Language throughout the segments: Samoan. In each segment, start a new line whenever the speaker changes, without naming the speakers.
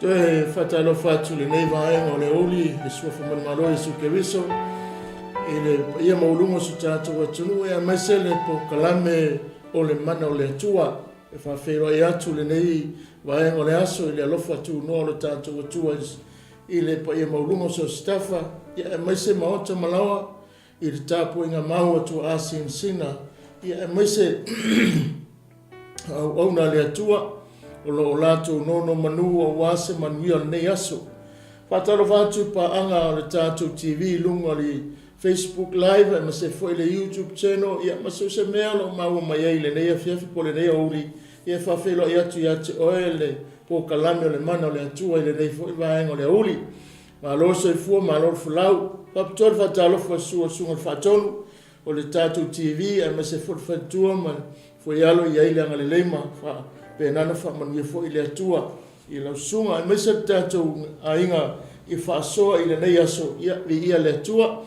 Toe faatalofa atu i lenei vaega o le aoauli i le Suafa Manumalo Iesu Keriso i le paia maualuga o si o tatou atunuu aemaise le polokalame o le Mana o le Atua. E faafeiloai atu lenei vaega o le aso i le alofa tunoa o le tatou Atua i le paia maualuga o so o se tafa, aemaise maota ma laoa i le tapuaiga mau a tuaa sinasina, aemaise auauna a le Atua o lo o latou nonomanu aua se manuia o lenei aso. Faatalofa atu i paaga o le tatou TV i luga o le Facebook Live aemaise foi le YouTube channel ia ma so o se mea o lo o maua mai ai i lenei afiafi po o lenei aoauli. Ia e faafeiloai atu ia te oe le polokalame o le Mana o le Atua i lenei foi vaega o le aoauli. Malo le soifua, malo le folau. Faapitoa le faatalofa i le susu o le Susuga i le Faatonu o le tatou TV aemaise foi le faletua ma le fuaialo i ai le agalelei ma faapena ona faamanuia foi le Atua i lau susuga aemaise le tatou aiga i faasoa i lenei aso. Ia, viia le Atua.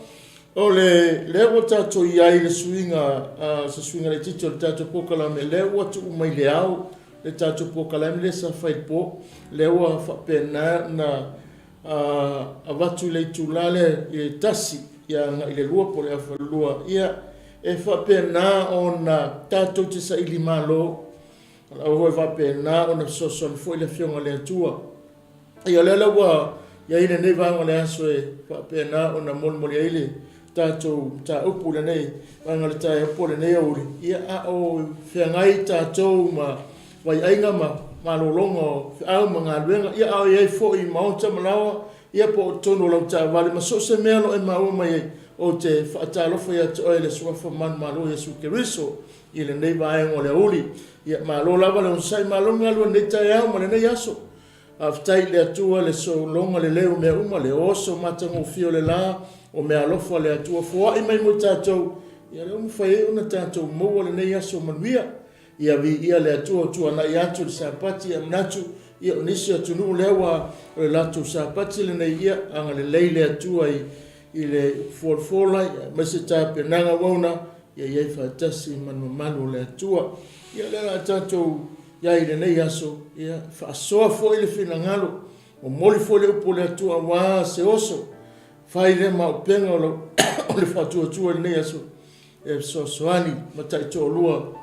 O le lea ua tatou i ai i le suiga, se suiga laitiiti o le tatou polokalame, lea ua tuu mai le ao le tatou polokalame lea sa fai i le po, lea ua faapena ona avatu i le itula lea i le 1 agai i le 2 po o le afa 2, ia, e faapena ona tatou te saili malo, o le a faapena ona fesoasoani foi le Afioga i le Atua. Ia, o lea la ua i ai lenei vaega o le aso e faapena ona molimoli ai le tatou mataupu i lenei vaega o le taeao po o lenei aoauli, ia, a o feagai tatou ma vaiaiga ma malologa o feau ma galuega, ia, a o i ai foi i maota ma laoa, ia, po o totonu o lau taavale ma so o se mea o lo o e maua mai ai, ou te faatalofa ia te oe i le Suafa manumalo o Iesu Keriso i lenei vaega o le aoauli. Ia, malo lava le onosai, malo le galulue i lenei taeao ma lenei aso. Faafetai i le Atua le sologa lelei o mea uma, le oso matagofie o le la, o meaalofa a le Atua foai mai mo i tatou, ia lea ua mafai ai ona tatou maua lenei aso manuia. Ia viia le Atua ua tuanai atu le Sapati, ia manatu, ia o nisi atunuu lea ua o le latou Sapati lenei, ia agalelei le Atua i, i le folafola, ia aemaise tapenaga auauna, ia i ai faatasi ma le mamalu o le Atua. Ia o lea o le a tatou i ai i lenei aso, ia faasoa foi le finagalo, momoli foi le upu a le Atua aua se oso, fai lea ma auupega o le faatuatua i lenei aso, e fesoasoani ma taitoalua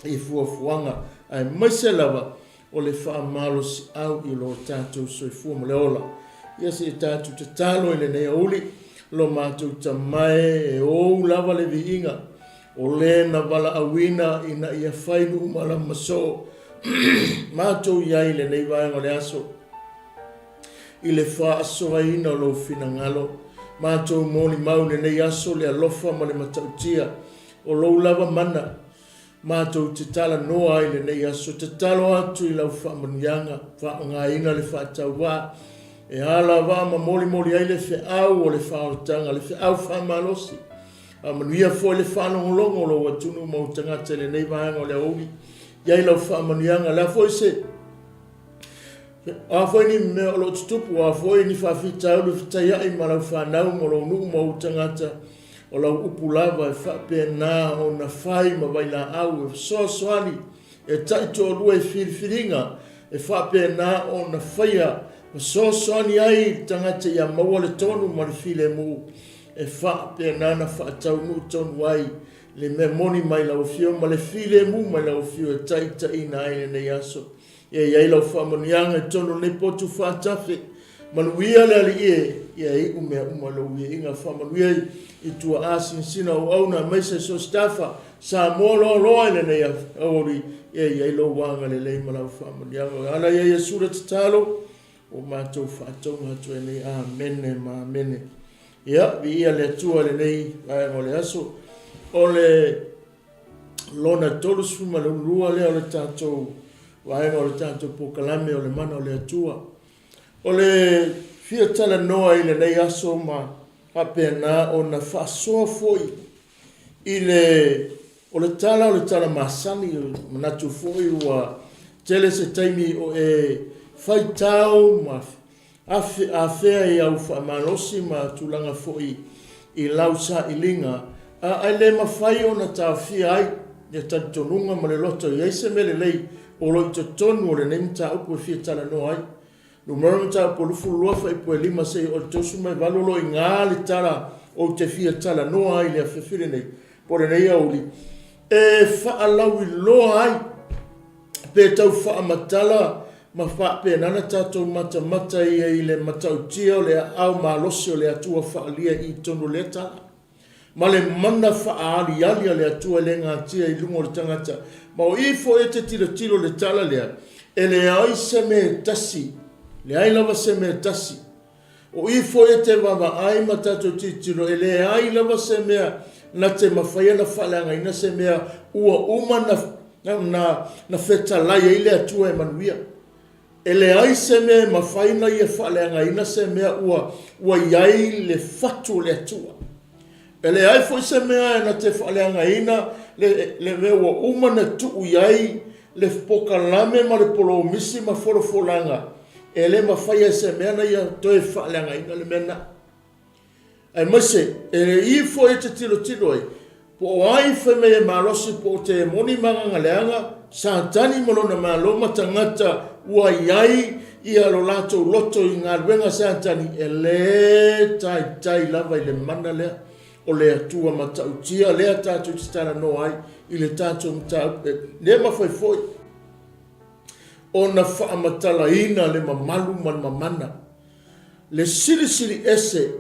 i fuafuaga, aemaise lava o le faamalosiau i lo tatou soifua ma le ola. Ia se i tatou tatalo i lenei aoauli, lo matou Tama e, e ou lava le viiga, o le na valaauina ina ia fai nuu malama soo matou i ai i lenei vaega o le aso, i le faasoaina o lou finagalo. Matou molimau i lenei aso le alofa ma le matautia o lou lava mana, Matou te talanoa ai i lenei aso, tatalo atu i lau faamanuiaga, faaaogaina le faatauvaa e alavaa ma molimoli ai le feau o le faaolataga, le feau faamalosi. Faamanuia foi le faalogologo o lou atunuu ma ou tagata i lenei vaega o le aoauli. I ai lau faamanuiaga, le a foi se O a foi ni mea o lo o tutupu, o a foi ni faafitauli e fetaiai ma lau fanau ma lou nuu ma ou tagata, o lau upu lava e faapena ona fai ma vailaau e fesoasoani e taitoalua i filifiliga e faapena ona faia fesoasoani ai i le tagata ia maua le tonu ma le filemu e faapena ona faataunuu tonu ai le mea moni mai lau Afioga ma le filemu mai lau Afioga e taitaiina ai lenei aso. Ia i ai lau faamanuiaga i totonu o lenei potu faatafe. Manuia le Alii e, ia iu mea uma i lou viiga. Faamanuia i tuaa sinasina o auauna aemaise so o se tafa. Samoa loaloa i lenei aoauli, ia i ai lou agalelei ma lau faamanuiaga. O ala ia Iesu le tatalo ua matou faatauga atu ai nei. Amene ma amene. Ia, viia le Atua i lenei vaega o le aso. O le lona 32 lea o le tatou vaega o le tatou polokalame o le Mana o le Atua. O le fia talanoa i lenei aso ma faapena ona faasoa foi i le o le tala o le tala masani, manatu foi ua tele se taimi o e faitau ma Afea i au faamalosi ma tulaga foi i lau sailiga, a e le mafai ona taofia ai le talitonuga ma le loto e i ai se mea lelei o lo o i totonu o lenei mataupu e fia talanoa ai. Numera mataupu e 22 fuaipue 5 seia oo i le 38 o lo o i ina le tala ou te fia talanoa ai i le afiafi lenei po o lenei aoauli e faalauiloa ai pe tau faamatala ma faapena ona tatou matamata ia i le matautia o le aao malosi o le Atua faaalia i totonu o lea tala. Ma le mana faaaliali a le Atua e le gatia i luga o le tagata. Ma o i foi e te tilotilo i le tala lea, e leai se mea e tasi, leai lava se mea e tasi. O i foi e te vaavaai ma tatou tilotilo, e leai lava se mea na te mafaia ona faaleagaina se mea ua uma na fetalai ai le Atua e manuia. E leai se mea e mafai ona ia faaleagaina se mea ua ua i ai le fatu o le Atua. E leai foi se mea na te faaleagaina le le mea ua uma ona tuu i ai le pokalame ma le polomisi ma folafolaga, e le mafaia e se mea ona ia toe faaleagaina le mea lena. Aemaise, e i foi e te tilotilo ai, po o ai fai mai e malosi po o temoni ma agaga leaga, Satani ma lona malo ma tagata ua i ai ia lo latou loto i galuega a Satani, e le taitai lava i le mana lea o le Atua matautia lea tatou te talanoa ai i le tatou mataupu. E le mafai foi ona faamatalaina le mamalu ma le mamana Le silisili ese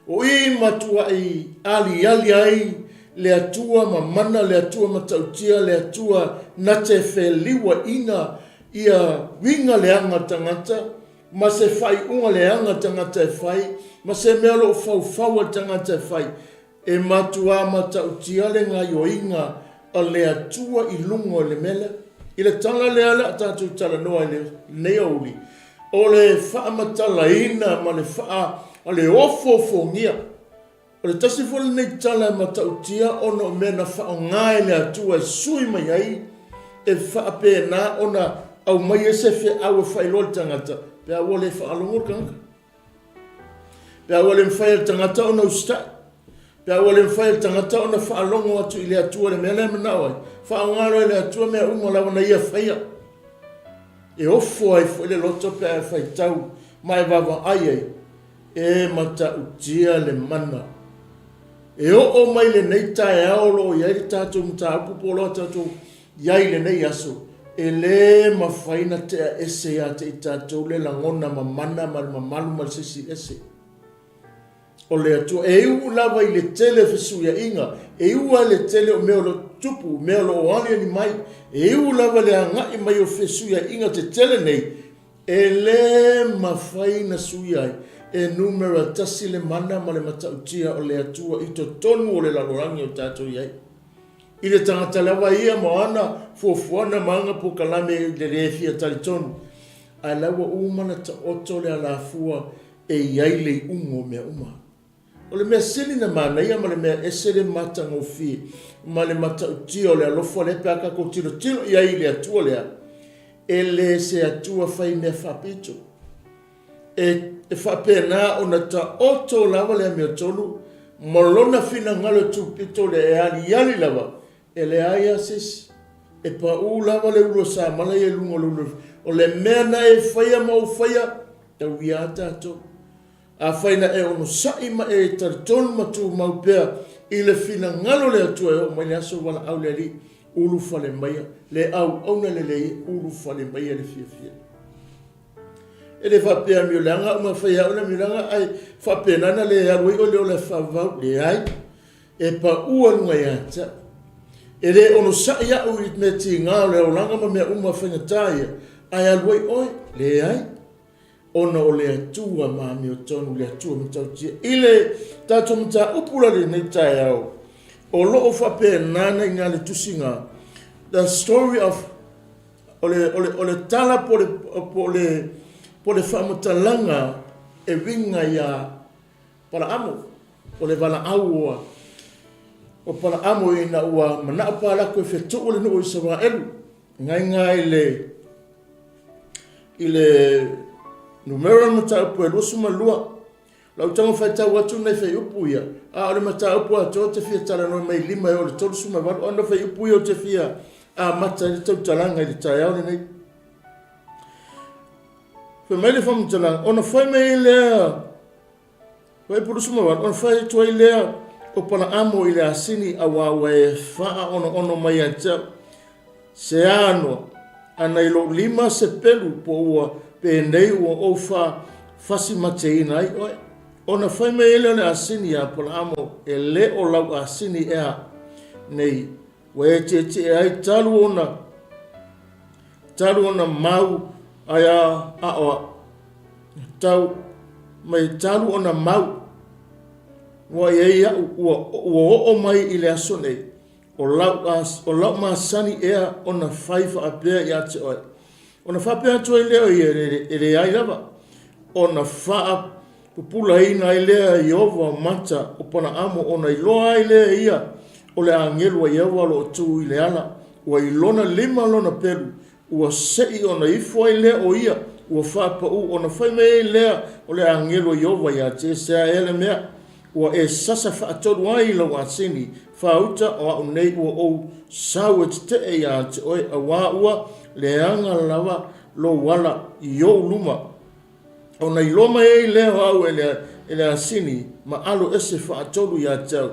o i matuai aliali ai le Atua ma mana le Atua matautia le Atua na te feliuaina ia uiga leaga tagata ma se faaiuga leaga tagata e fai ma se mea o lo o faufau a le tagata e fai. E matuā matautia le gaioiga a le Atua i luga o le mea lea. I le tala lea le a tatou talanoa i lenei aoauli, o le faamatalaina ma le faa, le ofoofogia. O le tasi foi lenei tala e matautia ona o mea na faaaoga e le Atua e sui mai ai, e faapena ona aumai ai se feau e faailoa i le tagata, pe a ua le faalogo le tagata. Pe a ua le mafai e le tagata ona usitai. Pe a ua le mafai e le tagata ona faalogo atu i le Atua i le mea lea e manao ai, faaaoga loa e le Atua mea uma lava na ia faia. E ofo ai foi le loto pe a e faitau ma e vaavaai ai, e matautia le mana. E oo mai lenei taeao o lo o i ai le tatou mataupu po o lo o tatou i ai i lenei aso, e le mafai na tea ese ia te i tatou le lagona mamana ma le mamalu ma le sisi ese o le Atua. E uu lava i le tele o fesuiaiga, e uu lava i le tele o mea o lo o tutupu, mea o lo o aliali mai, e uu lava i le agai mai o fesuiaiga tetele nei, e le mafai na suia ai e numera tasi le mana ma le matautia o le Atua i totonu o le lalolagi o tatou i ai. I le tagata lava ia ma ana fuafuaga ma ana polokalame i le le fia talitonu, ae la ua uma ona taoto le alafua e i ai le iuga o mea uma. O le mea sili na manaia ma le mea ese le matagofie ma le matautia o le alofa lea pe a tatou tilotilo i ai i le Atua lea, e le se Atua fai mea faapito. E faapena ona taoto lava le amiotonu ma lona finagalo e tupito lea e aliali lava, e leai lava se isi. E pau lava le ulu o samala ia i luga o le ulu. O le mea na e faia ma ou faia, tauia lava tatou. Afai na e onosai ma e talitonu ma tumau pea i le finagalo o le Atua e oo mai le aso valaau le Alii, ulufale maia le auauna lelei, ulufale maia le fiafia. E le faapea amioleaga uma e fai au le amioleaga ae faapena na le alu ai oe le ola e faavavau. Leai, e paua luga ia te au. E le onosai au i mea tiga o le olaga ma mea uma faigata ia, ae alu ai oe. Leai, ona o le Atua ma amiotonu, le Atua matautia. I le tatou mataupu la lenei taeao, o lo o faapena na i ina le tusiga, The Story of O le, o le, o le tala po le, po le, po le faamatalaga e uiga iā Palaamo, o le valaau ua, o Palaamo ina ua manao Palako e fetuu le nuu o Isaraelu, gaiga i le, i le numera mataupu e 22. Lau tago faitau atu nai fuaiupu ia, a o le mataupu atoa ou te fia talanoa mai 5 e oo i le 38, ona o fuaiupu ia ou te fia amata ai le tautalaga i le taeao lenei. Fai mai le faamatalaga, ona fai mai ai lea, Fuaiupu 28, ona fai atu ai lea o Palaamo i le asini auā ua e faaonoono mai ia te au, se anoa, ana i lou lima se pelu po ua penei ua ou faafasimateina ai oe. Ona fai mai ai lea o le asini iā Palaamo, E le o lau asini ea nei ua e tietie ai talu ona talu ona mau ai a aʻo tau mai talu ona mau ua i ai aʻu ua ua oo mai i le aso nei o lau o lau masani ea ona fai faapea ia te oe. Ona faapea atu ai lea o ia, E leai lava. Ona faapupulaina ai lea e Ieova mata o Palaamo ona iloa ai lea e ia o le agelu a Ieova o lo o tu i le ala, ua i lona lima lona pelu, ua seʻi ona ifo ai lea o ia, ua faapaū. Ona fai mai ai lea o le agelu a Ieova ia te ia, Se a ea le mea ua e sasa faatolu ai i lau asini faauta, o au nei ua ou sau e tetee ia te oe, auā ua leaga lava lou ala i ou luma. Ona iloa mai ai lea o au e le asini ma alo ese faatolu ia te au,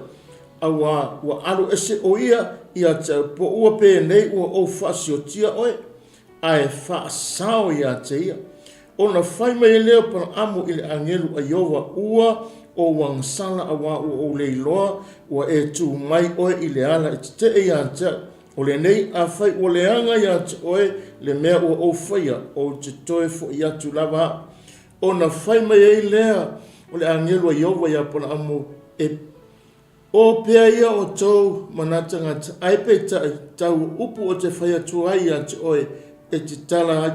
auā ua alo ese ʻo ia ia te au, po ua penei ua ou faasiotia oe, ae faasao ia te ia. Ona fai mai ai lea o Palaamo i le agelu a Ieova, Ua ou agasala auā ua ou le iloa, ua e tu mai oe i le ala e tetee ia te au. O lenei, afai ua leaga ia te oe le mea ua ou faia, ou te toe foʻi atu lava au. Ona fai mai ai lea o le agelu a Ieova iā Palaamo, E O pea ia o tou manatagata, ae peitai, tau upu o te fai atu ai ia te oe e te tala ai,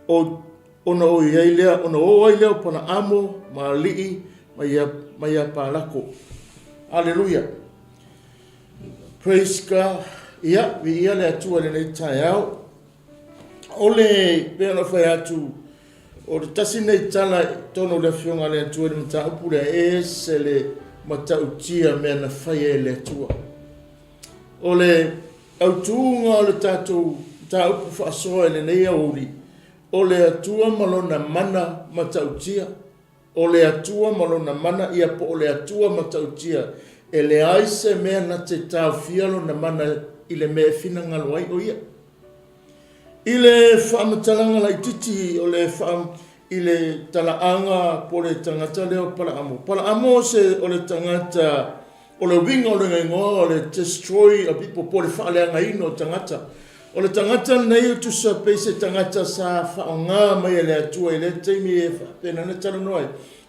o, ona o i ai lea, ona o ai lea o Palaamo ma alii mai ia, mai ia Palako. Aleluia. Praise God. Ia, viia le Atua i lenei taeao. O le, pei ona fai atu, o le tasi nei tala i totonu o le Afioga a le Atua i le mataupu lea, e ese le matautia mea na faia e le Atua. O le autuga o le tatou mataupu faasoa i lenei aoauli, o le Atua ma Lona mana matautia. O le Atua ma Lona mana, ia po o le Atua matautia, e leai se mea na te taofia Lona mana i le mea e finagalo ai o Ia. I le faamatalaga laititi o le faa, i le talaaga po o le tagata lea o Palaamo. Palaamo o se, o le tagata, o le uiga o lona igoa o le destroy a people po o le faaleagaina o tagata. O le tagata lenei e tusa pei se tagata sa faaaoga mai e le Atua i lea taimi e faapena ona talanoa ai.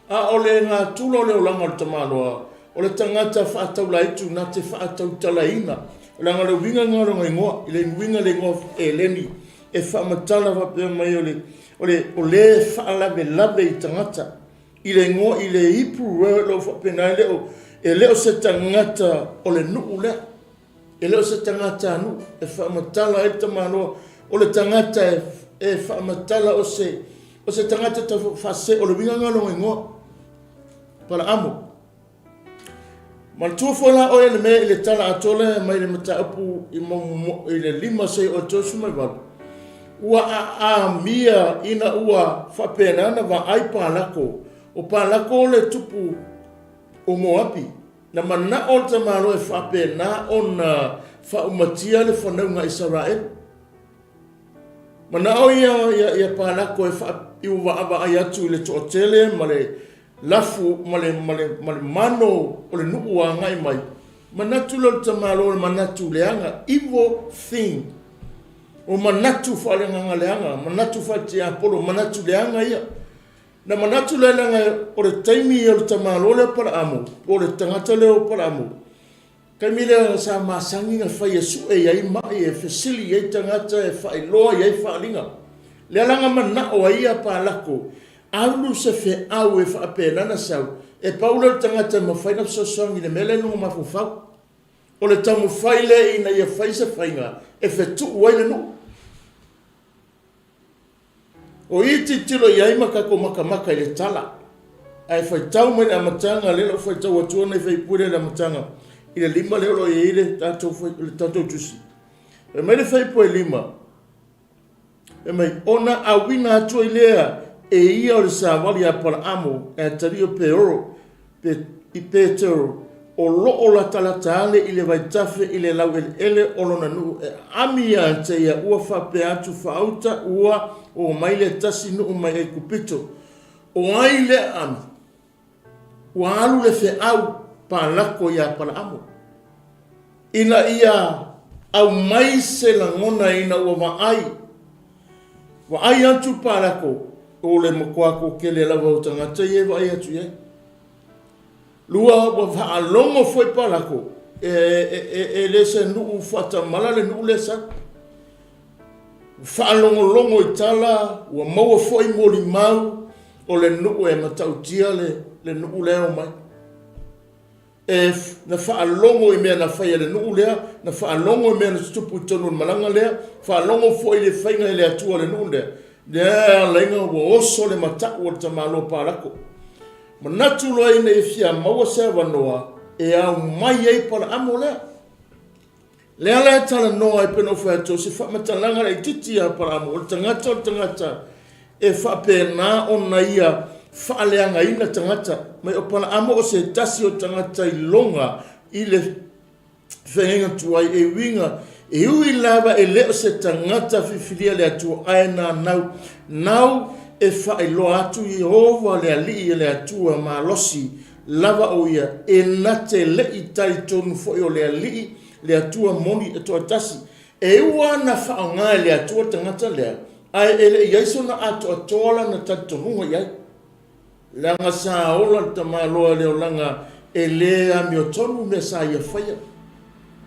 A o le natura o le olaga o le tamaloa, o le tagata faataulaitu na te faatautalaina, leaga o le uiga lena o lona igoa, i le uiga o le igoa Eleni, e faamatala faapea mai o le, o le, o le faalavelave i tagata. I le igoa i le Hebrew word o lo o faapena, e le o, e le o se tagata o le nuu lea. E le o se tagatanuu e faamatala ai le tamaloa, o le tagata e, e faamatala o se, o se tagata taufaase, o le uiga lena o lona igoa, Palaamo. Manatua foi la oe le mea i le tala atoa lea mai le mataupu i, mo, i le 5 seia o le 38, ua aamia ina ua faapena na vaai Palako, o Palako le tupu o Moapi, Na manao le tamaloa e faapena ona faaumatia le fanauga a Isaraelu. Manao ia, ia, ia Palako e faaiuvaavaai atu i le toatele ma le lafu ma le, ma le, ma le mano o le nuu ua agai mai. Manatu lea o le tamaloa o le manatu leaga, evil thing. O manatu faaleagaga leaga, manatu faale-tiapolo, manatu leaga ia. Na manatu lea leaga o le taimi ia o le tamaloa lea o Palaamo, po o le tagata lea o Palaamo, taimi lea sa masani na fai e sue i ai mai, e fesili i ai tagata, e faailoa i ai faaaliga. Lea la na manao ai ia Palako, alu se feau e faapena na sau, e pau lea o le tagata e mafai na fesoasoani i le mea lea i lona mafaufau. O le taumafai lea ina ia fai se faiga e fetuu ai le nuu. O i tilotilo i ai ma tatou makamaka i le tala, ae faitau mai le amataga, lea la ou faitau atua nai faipule i le amataga, i le lima lea o lo o i ai le tatou, le tatou tusi. Fai mai le faipule lima, fai mai, ona auina atu ai lea E ia o le savali a Palaamo e atalii o Peoro, pe, i Petero, o loo latalata ale i le vaitafe i le laueleele o lona nuu e aami ia te ia ua faapea atu faauta ua oo mai le tasi nuu mai Aikupito. O ai le aami? Ua alu le feau palako ia Palaamo ina ia aumai se lagona ina ua vaai Vaai atu Palako, o le matua toatele lava o tagata ia e vaai atu i ai. Lua, ua faalogo foi Palako, e, e, e, e le se nuu faatamala le nuu lea sau. Ua faalogologo i tala, ua maua foi molimau o le nuu e matautia le, le nuu lea e omai. E, na faalogo i mea na fai e le nuu lea, na faalogo i mea na tutupu i totonu o le malaga lea, faalogo foi i le faiga e le Atua o le nuu lea, lea e ala ai ona ua oso le matau o le tamaloa Palako. Manatu loa ina ia fia maua se avanoa e ao mai ai Palaamo lea. Lea la e talanoa ai pei ona ou fai atu, o se faamatalaga laitiiti ia Apalaamu, o le tagata o le tagata e faapena ona ia faaleagaina tagata. Mai o Palaamo o se tasi o tagata iloga i le feagaiga tuai e uiga, e ui lava e le o se tagata filifilia le Atua, ae nanau nau e faailoa atu Ieova le Alii e le Atua malosi lava o ia, e na te leʻi talitonu foi o le Alii, le Atua moni e toatasi. E ua na faaaoga e le Atua le tagata lea, ae e le i ai sona atoatoa lana talitonuga i ai. Leaga sa ola le tamaloa i le olaga e le amiotonu mea sa ia faia.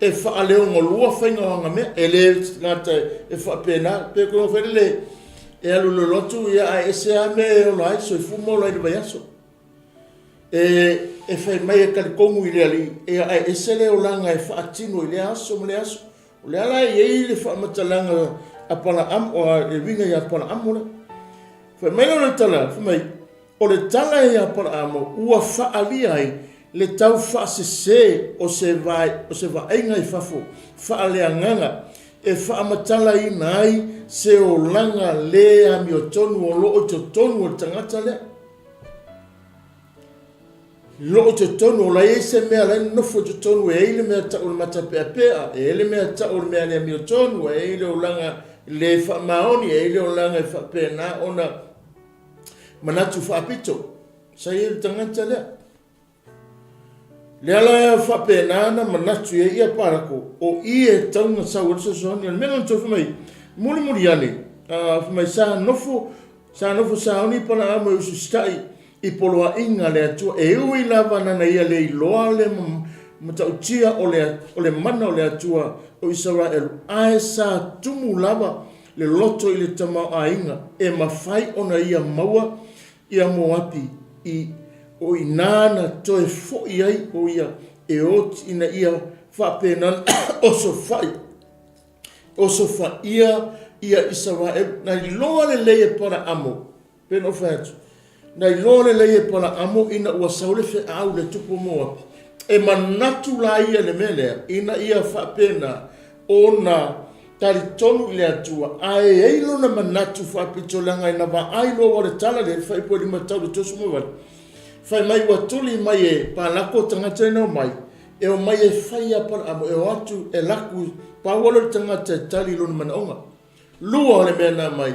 E faaleogolua faiga o ana mea, e le gata e faapena, pe koe fai lele, e alu i le lotu, ia ae ese lava mea e ola ai, soifua ma ola ai i le vaiaso. E, e fai mai e talitonu i le Alii, e ae ese le olaga e faatino i lea aso ma lea aso. O le ala e i ai le faamatalaga a Palaamo, a, e uiga ia Palaamo lea. Fai mai lea o le tala, fai mai, o le tala ia Palaamo ua faaalia ai le tau faasese o se, vae, o se vaaiga i fafo faaleagaga e faamatalaina ai se olaga le amiotonu o loo i totonu o le tagata lea. Loo i totonu, o la e i ai se mea la e nonofo i totonu, e i ai le mea tau o le matapeapea, e i ai le mea tau o le mea le amiotonu, e i ai le olaga le faamaoni, e i ai le olaga e faapena ona manatu faapito. Sa i ai le tagata lea. Lea la e faapena ona manatu i ai ia Parako, o i e tatau ona sau ai le fesoasoani. O le mea lona tolu, fai mai, mulimuli ane, fai mai, sa nofo, sa nofo sauni Palaamo e ususitaʻi i poloaiga a le Atua, e ui lava nana ia le iloa le matautia o le, o le mana o le Atua o Isaraelu, ae sa tumu lava le loto i le tamaoaiga e mafai ona ia maua ia Moapi i o inā na toe foʻi ai o ia e oti ina ia faapena ona osofai, osofaia ia Isaraelu. Na iloa lelei e Palaamo, pei ona ou fai atu, na iloa lelei e Palaamo ina ua sau le feau i le tupu o Moapi, e manatu la ia i le mea lea, ina ia faapena ona talitonu i le Atua, ae i ai lona manatu faapito leaga ina vaai loa ua le tala lea, fuaiupu e 5 tau i le 38, fai mai ua tuli mai e Palako tagata ina omai, e omai e fai ia Palaamo, e o atu e laku, pau lea o le tagata e tali i lona manaoga. Lua o le mea na aumai,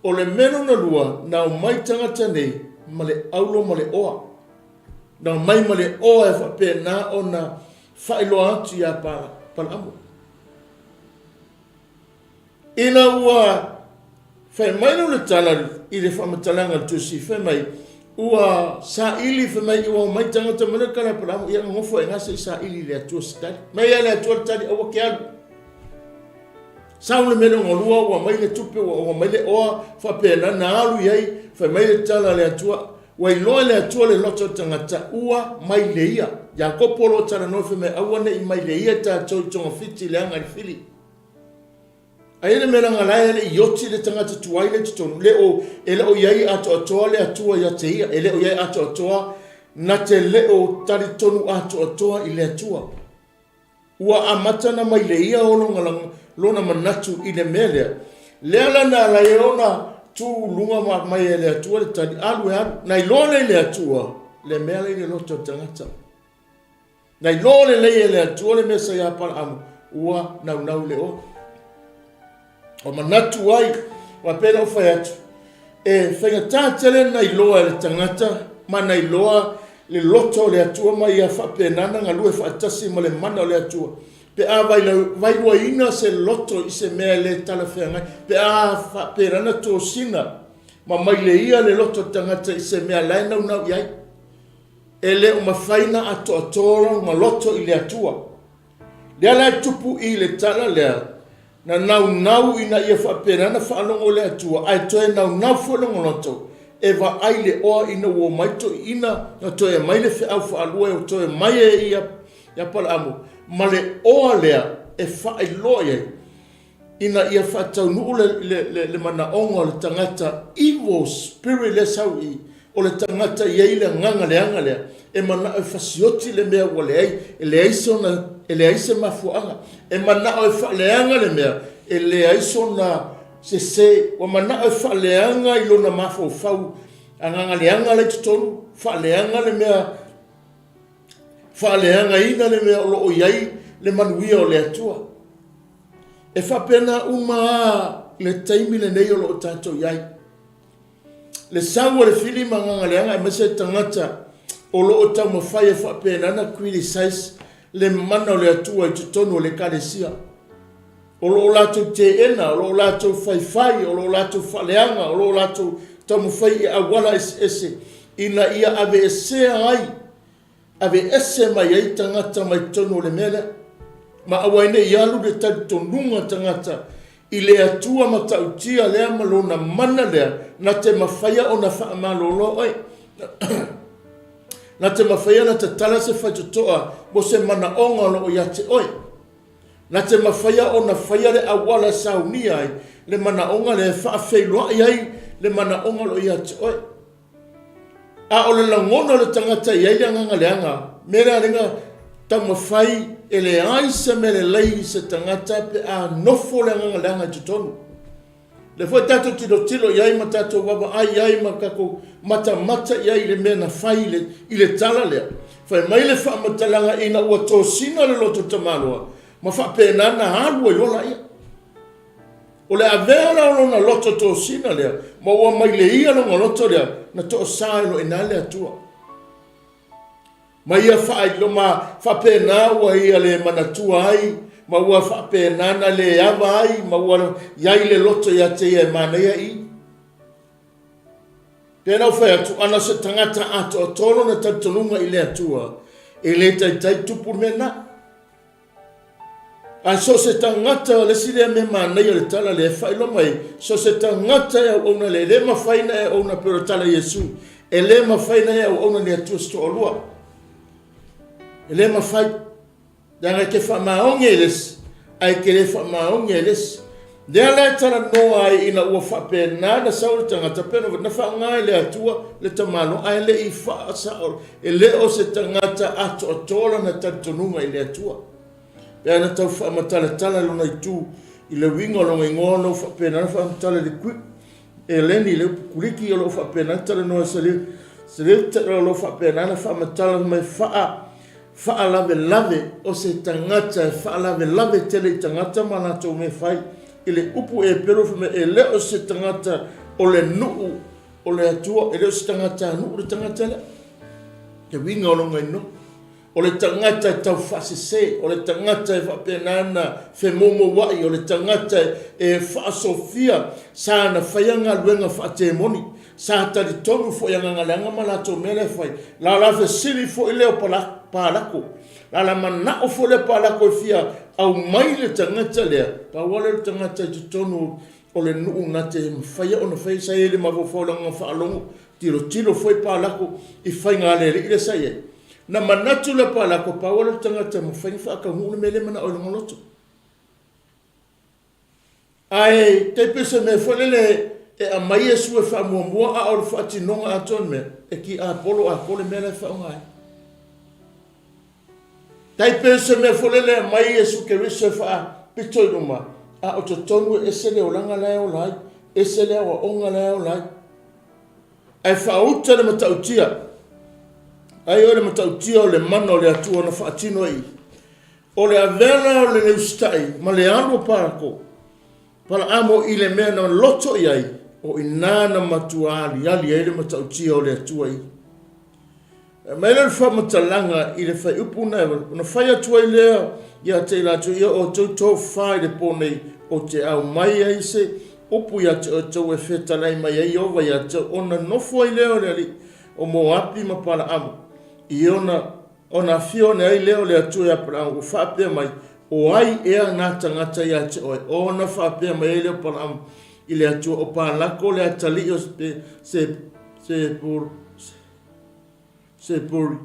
o le mea lona lua, na omai tagata nei ma le aulo ma le oa. Na omai ma le oa e faapena ona faailoa atu iā Palaamo. Ina ua fai mai lea o le tala i le faamatalaga a le Tusi, fai mai, ua saili, fai mai, ua omai tagata mai le tala a Palaamo, ia nonofo ai i ina se i saili i le Atua se tali. Mai lava le Atua le tali, aua ke alu. Sau le mea lona lua, ua aumai le tupe, ua aumai le oa, faapena na alu i ai, fai mai le tala a le Atua, ua iloa e le Atua le loto o le tagata, ua mai le ia. Iakopo o lo o talanoa fai mai, aua ne i mai le ia tatou i togafiti leaga i le fili. Aia le mea leaga la e le i oti le tagata tuai lea i totonu, le o, e le o i ai atoatoa le Atua ia te ia, e le o i ai atoatoa, na te le o talitonu atoatoa i le Atua. Ua amata ona mai le ia o lona, lona manatu i le mea lea. Lea la na ala ai ona tu luga ma aumai e le Atua le tali, alu e alu. Na iloa lea i le Atua le mea la i le loto o le tagata. Na iloa lelei e le Atua le mea sa ia Apalaamu, ua naunau i le oa. Ua manatu ai, aua pei ona ou fai atu, e faigata tele ona iloa e le tagata ma na iloa le loto o le Atua ma ia faapena ona galue faatasi ma le mana o le Atua. Pe a vailuaina se loto i se mea e le talafeagai, pe a faapena ona tosina ma maileia le loto o le tagata i se mea la e naunau i ai. E le o mafai ona atoatoa lona loto i le Atua. Lea la e tupu i le tala lea, na naunau ina ia faapena ona faalogo i le Atua, ae toe naunau foi lona loto e vaai le oa ina ua omai toeaiina, na toe aumai le feau faalua e toe omai ai ia Apalaamu ma le oa lea e faailoa i ai ina ia faataunuu le manaoga o le tagata, evil spirit lea e sau i i, o le tagata e i ai le agaga leaga lea, e manao e fasioti le mea ua leai, e leai sona, e leai se mafuaaga. E manao e faaleaga le mea, e leai sona sese. Ua manao e faaleaga i lona mafaufau agaga leaga la i totonu, faaleaga le mea, faaleagaina le mea o lo o i ai le manuia o le Atua. E faapena uma lava le taimi lenei o lo o tatou i ai. Le sau o le fili ma agaga leaga aemaise le tagata o lo o taumafai e faapena ona criticize le mana o le Atua i totonu o le Ekalesia. O lo o latou teena, o lo o latou faifai, o lo o latou faaleaga, o lo o latou taumafai i auala eseese ina ia aveesea ai Aveese mai ai tagata mai totonu o le mea lea, ma aua ai ne i alu le talitonuga tagata i le Atua matautia lea ma Lona mana lea na te mafaia ona faamalolo oe. Na te mafaia ona tatala se faitotoa mo se manaoga o lo o ia te oe. Na te mafaia ona faia le auala e saunia ai le manaoga lea e faafeiloai ai le manaoga o lo o ia te oe. A o le lagona o le tagata e i ai le agaga leaga, mea lea lena taumafai e leai se mea lelei i se tagata pe a nofo le agaga leaga i totonu. Lea foi tatou tilotilo i ai ma tatou vaavaai i ai ma tatou matamata i ai i le mea na fai i le, i le tala lea. Fai mai le faamatalaga ina ua tosina le loto tamaloa ma faapena na alu ai loa laia. O le avea la o lona loto tosina lea, ma ua maileia lona loto lea, na toosa ai loa i ina le Atua. Ma ia faailo, ma faapena ua ia le manatua ai, ma ua faapena na le ava ai, ma ua i ai le loto ia te ia e manaia i. Pei ona ou fai atu, ana o se tagata atoatoa lona talitonuga i le Atua, e le taitai tupu le mea lena. Ae so o se tagata, o le isi lea mea manaia o le tala lea e faailoa mai, so o se tagata e auauna le, e le mafai ona e auauna pei o le tala a Iesu, e le mafai ona e auauna i le Atua se toalua. E le mafai. Leaga e te faamaoni i le isi, ae e te le faamaoni i le isi. Lea la e talanoa ai ina ua faapena ona sau le tagata, pei ona na faaaoga e le Atua le tamaloa, ae le i faasao, e le o se tagata atoatoa lona talitonuga i le Atua. Pe ana tau faamatalatala lona itu i le uiga o lona igoa, o lo o faapena ona faamatala i le Greek, Eleni, le upu Kuliki, o lo o faapena ona talanoa i se, o lo o faapena ona faamatala mai faa Faalavelave, o se tagata e faalavelave tele i tagata ma latou mea fai. I le upu Eperu fai mai, e le o se tagata o le nuu o le Atua, e le o se tagatanuu le tagata lea. Te uiga o lona inoa. O le tagata e taufaasese, o le tagata e faapena ona femoumouai, o le tagata e faasofia sa na faia galuega faatemoni. Sa talitonu foi agaga leaga ma latou mea la e fai. La la fesili foi lea o Palako. La la manao foi lea Palako e fia aumai le tagata lea, pau lava lea o le tagata i totonu o le nuu na te mafaia ona fai, sa i ai le mafaufau leaga faalogo, tilotilo foi Palako i faiga a le alii lea sa i ai. Na manatu lea Palako, pau lava lea o le tagata e mafai ona faataunuu le mea lea e manao ai lona loto. Ae tai pei o se mea foi lele e aumai Iesu e faamuamua a o le faatinoga atoa o le mea, e tiapolo atoa le mea la e faaaoga ai. Tai pei o se mea foi lele e aumai Iesu Keriso e faapito i luma, a o totonu e ese le olaga la e ola ai. Ese le aoaoga la e ola ai. Ae faauta le matautia. Ai o le matautia o le mana o le Atua na faatino ai i. O le avela o le leusitai ma le alu o Parako, Palaamo i le mea na loto i ai, o i ina na matua aliali ai le matautia o le Atua i. Aumai lea o le faamatalaga i le fuaiupu na ona fai atu ai lea ia te i latou, Ia outou tofa i le po nei, ou te aumai ai se upu ia te outou e fetalai mai ai Ieova ia te au, ona nofo ai lea o le alii o Moapi ma Palaamo i ona, ona afio ane ai lea o le Atua ia Palaamo, ua faapea mai, O ai ea na tagata ia te oe? Ona faapea mai ai lea o Palaamo i le Atua, O Palako le atalii o Sepori, Sepori,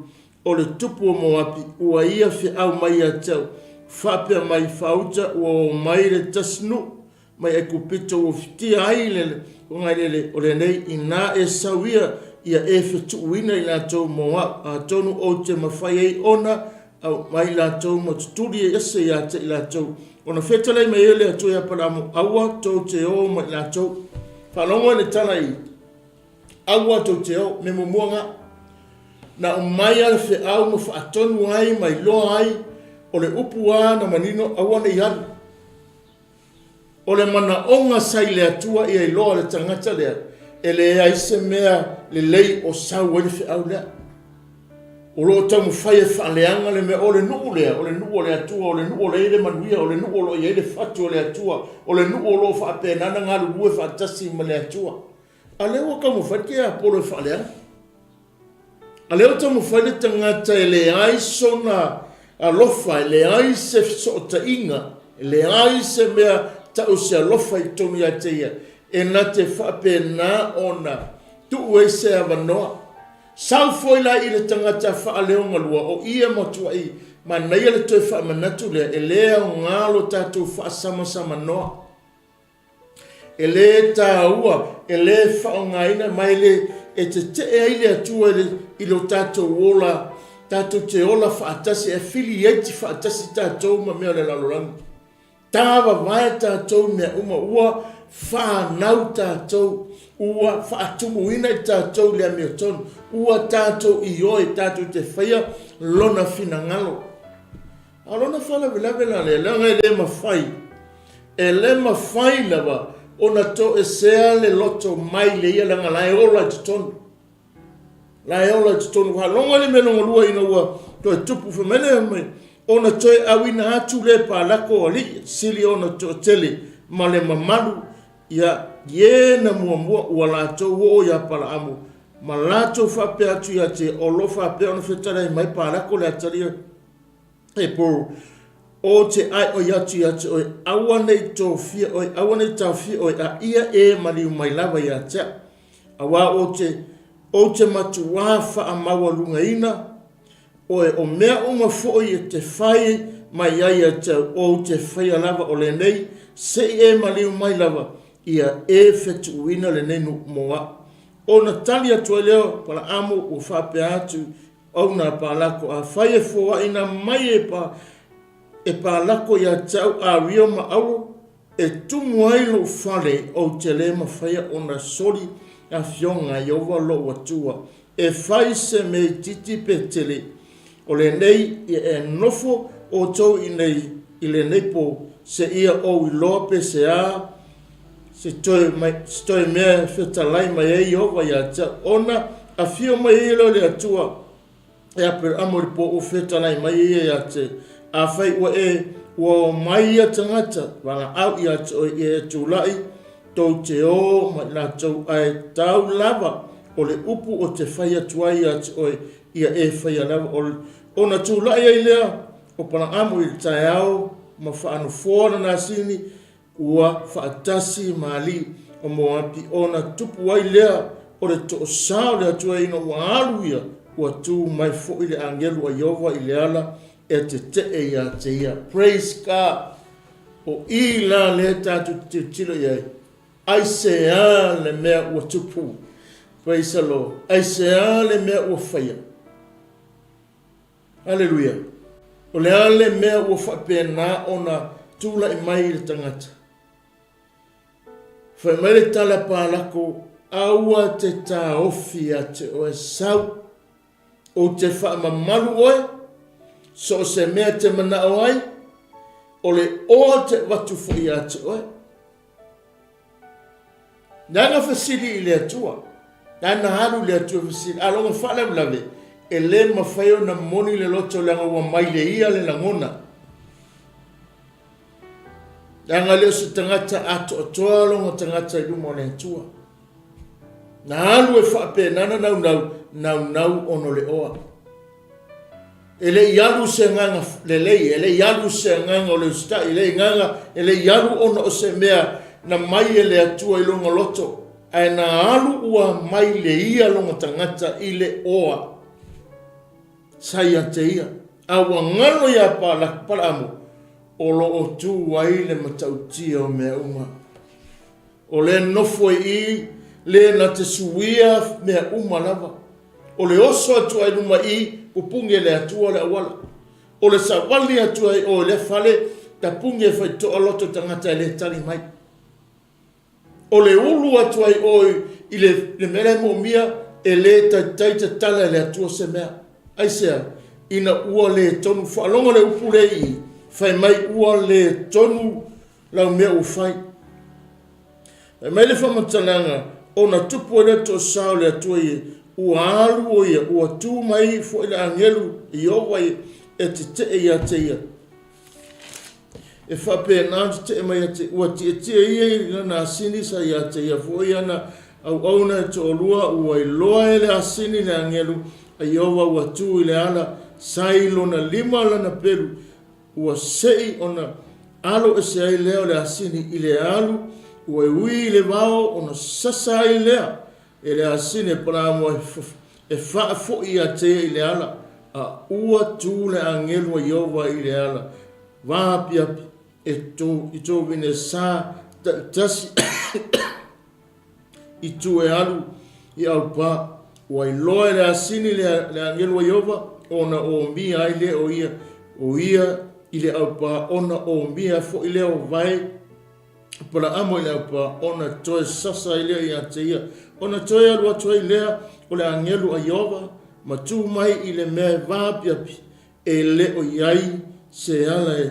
o le tupu o Moapi, ua ia feau mai ia te au, faapea mai, Faauta, ua oo mai le tasi nuu mai Aikupito ua fitia ai le ogaeleele o lenei, inā e sau ia, ia e fetuuina i latou mo au, atonu ou te mafai ai ona aumai latou ma tutuli ese ia te i latou. Ona fetalai mai ai le Atua ia Palaamo, Aua tou te o ma i latou. Faalogo i le tala i Aua tou te o, me muamua ga. Na aumai a le feau ma faatonu ai ma iloa ai o le upu a na manino aua ne i alu. O le manaoga sa i le Atua ia iloa le tagata lea e leai se mea lelei o sau ai le feau lea. O lo o taumafai e faaleaga le mea, o le nuu lea, o le nuu o le Atua, o le nuu o lo o i ai le manuia, o le nuu o lo o i ai le fatu o le Atua, o le nuu o lo o faapena ona galulue faatasi ma le Atua. A lea ua taumafai le tiapolo e faaleaga. A lea ua taumafai le tagata e leai sona alofa, e leai se fesootaiga, e leai se mea tau se alofa i totonu ia te ia, e na te faapena ona tuu ai se avanoa. Sau foi la i le tagata faaleogalua, o ia matuai manaia le toe faamanatu lea, e le aoga lo tatou faasamasamanoa. E le taua, e le faaaogaina ma e le e tetee ai le Atua i le, i lo tatou ola, tatou te ola faatasi, e affiliate faatasi tatou ma mea o le lalolagi. Tavavae tatou i mea uma, ua fanau tatou, ua faatumuina i tatou i le amiotonu, ua tatou ioe tatou te faia Lona finagalo. A o lona faalavelave la lea, leaga e le mafai, e le mafai lava ona toesea le loto mai le ia, leaga la e ola i totonu. La e ola i totonu. Faalogo le mea lona lua ina ua toe tupu fai mai lea mai, ona toe auina atu lea e Palako alii sili ona toatele ma le mamalu ia ie na muamua ua latou oo ia Palaamo ma latou faapea atu ia te o lo faapea ona fetalai mai Palako le atalii E pou, o te aeoi atu ia te oe, aua ne i tofia oe, aua ne i taofia oe, a ia e maliu mai lava ia te au. Auā ou te, ou te matuā faamaualugaina oe, o mea uma foi e te fai mai ai ia te au, ou te faia lava o lenei, se i e maliu mai lava, ia e fetuuina lenei nuu mo au. Ona tali atu ai lea o Palaamo ua faapea atu Auna a Palako, afai e foaina mai e pa, e Palako ia te au Ario ma Auro, e tumu ai lou fale, ou te le mafaia ona soli afioga a Ieova lou Atua, e fai se mea itiiti pe tele. O lenei ia e nofo outou i nei i lenei po, seia ou iloa pe se a se toe, mai, se toe mea e fetalai mai ai Ieova ia te au, ona afio mai ai lea o le Atua e Aperamo i le po ua fetalai mai ai ia ia te, afai ua e, ua o mai ia tagata, valaau ia te oe ia e tulai, tou te o ma i latou, ae tau lava o le upu o te fai atu ai ia te oe, ia e faia lava. O, ona tulai ai lea o Palaamo i le taeao ma faanofoa lana asini, Ua faatasi ma alii o Moapi ona tupu ai lea o le toosā o le Atua ina ua alu ia, ua tu mai foi le agelu a Ieova i le ala e tetee ia te ia. Praise God! O i la lea tatou te tilotilo i ai, aisea le mea ua tupu? Praise the Lord! Aisea le mea ua faia? Aleluia! O le a le mea ua faapena ona tulai mai i le tagata? Fai mai le tala Palako, Aua te taofi ia te oe, sau, ou te faamamalu oe, so o se mea e te manao ai, o le oa te avatu foi ia te oe. Leaga fesili i le Atua, lana alu i le Atua fesili, a lona faalavelave, e le mafai ona moni le loto leaga ua mai le ia le lagona. Leaga e le o se tagata atoatoa lona tagata i luma o le Atua. Na alu e faapena na naunau, naunau ona o le oa. E le i alu se agaga lelei, e le i alu se agaga o le usitai, e le i agaga, e le i alu ona o se mea na mai e le Atua i lona loto, ae na alu ua mai le ia lona tagata i le oa. Sa ia te ia, a ua galo iā Palaamu, o lo o tu ai le matautia o mea uma. O lea nofo i i, le na te suia mea uma lava. O le oso atu ai luma i, pupugi e le Atua le auala. O le savali atu ai o i lea fale, tapugi e faitoa loto tagata e le tali mai. O le ulu atu ai oe i le, le mea la e moomia, e le taitai tatala e le Atua se mea. Aisea? Ina ua le tonu. Faalogo le upu lea i i, fai mai ua le tonu lau mea ua fai. Fai mai le faamatalaga, ona tupu ai lea toosao o le Atua ia, ua alu o ia, ua tu mai foi le agelu Ieova e tetee ia te ia. E faapena ona tetee mai ia te, ua tietie ia i lana asini sa ia te ia foi ana auauna e toalua, ua iloa e le asini le agelu a Ieova ua tu i le ala, sa i lona lima lana pelu, ua sei ona alo ese ai lea o le asini i le alu, ua ui i le vao ona sasa ai lea e le asini e Palaamu e faafoi ia te ia i le ala, a ua tu le agelu a Ieova i le ala vaapiapi e i tovine sa taitasi i tu e alu i Aupa. Ua iloa e le asini le agelu a Ieova ona omia ai lea o ia, o ia i le aupa ona omia foi lea o vae Apalaamo i le aupa, ona toe sasa ai lea ia te ia, ona toe alu atu ai lea o le agelu a Ieova, ma tu mai i le mea e vaapiapi, e le o i ai se ala e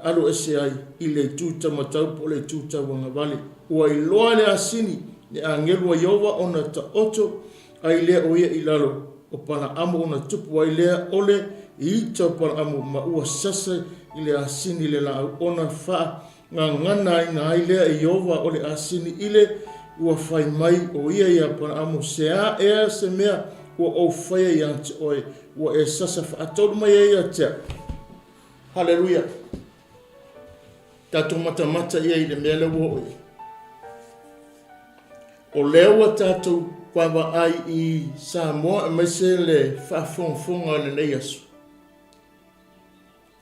alu ese ai i le itu taumatau po o le itu tauagavale. Ua iloa e le asini le agelu a Ieova ona taoto ai lea o ia i lalo o Palaamo ona tupu ai lea o le ita o Palaamo ma ua sasa i le asini le laau ona faagaganaina ai lea e Ieova o le asini i le ua fai mai o ia iā Palaamo, Se a ea se mea ua ou faia ia te oe, ua e sasa faatolu mai ai ia te au? Haleluia! Tatou matamata ia i le mea lea ua oo i ai. O lea ua tatou vaavaai i Samoa aemaise le faafogafoga i lenei aso.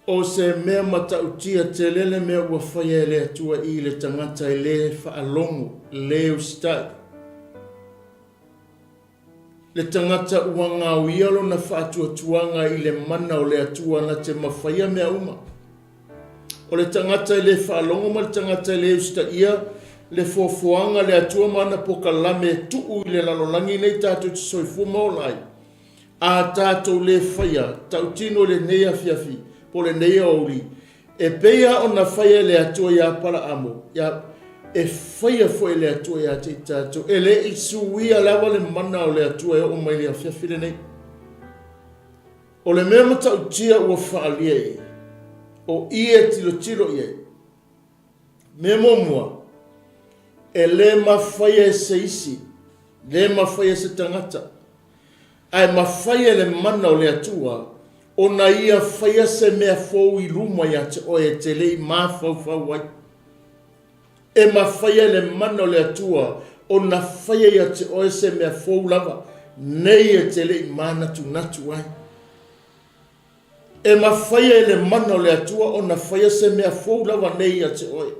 O se mea matautia tele le mea ua faia e le Atua i le tagata e le faalogo, le usitai. Le tagata ua gaoia lona faatuatuaga i le mana o le Atua na te mafaia mea uma. O le tagata e le faalogo ma le tagata e le usitaia le foafoaga a le Atua ma ana pokalame e tuu i le lalolagi nei tatou te soifua ma ola ai, a tatou le faia tautino i lenei afiafi po o lenei aoauli, E pei lava ona faia e le Atua iā Apalaamo, ia, e faia foi e le Atua ia te i tatou. E le i suia lava le mana o le Atua e oo mai i le afiafi lenei. O le mea matautia ua faaalia i ai, o i e tilotilo i ai. Mea muamua, e le mafaia e se isi, le mafaia e se tagata, Ae mafai e le mana o le Atua ona Ia faia se mea fou i luma ia te oe e te le i mafaufau ai. E mafai e le mana o le Atua ona faia ia te oe se mea fou lava nei e te le i manatunatu ai. E mafai e le mana o le Atua ona faia se mea fou lava nei ia te oe.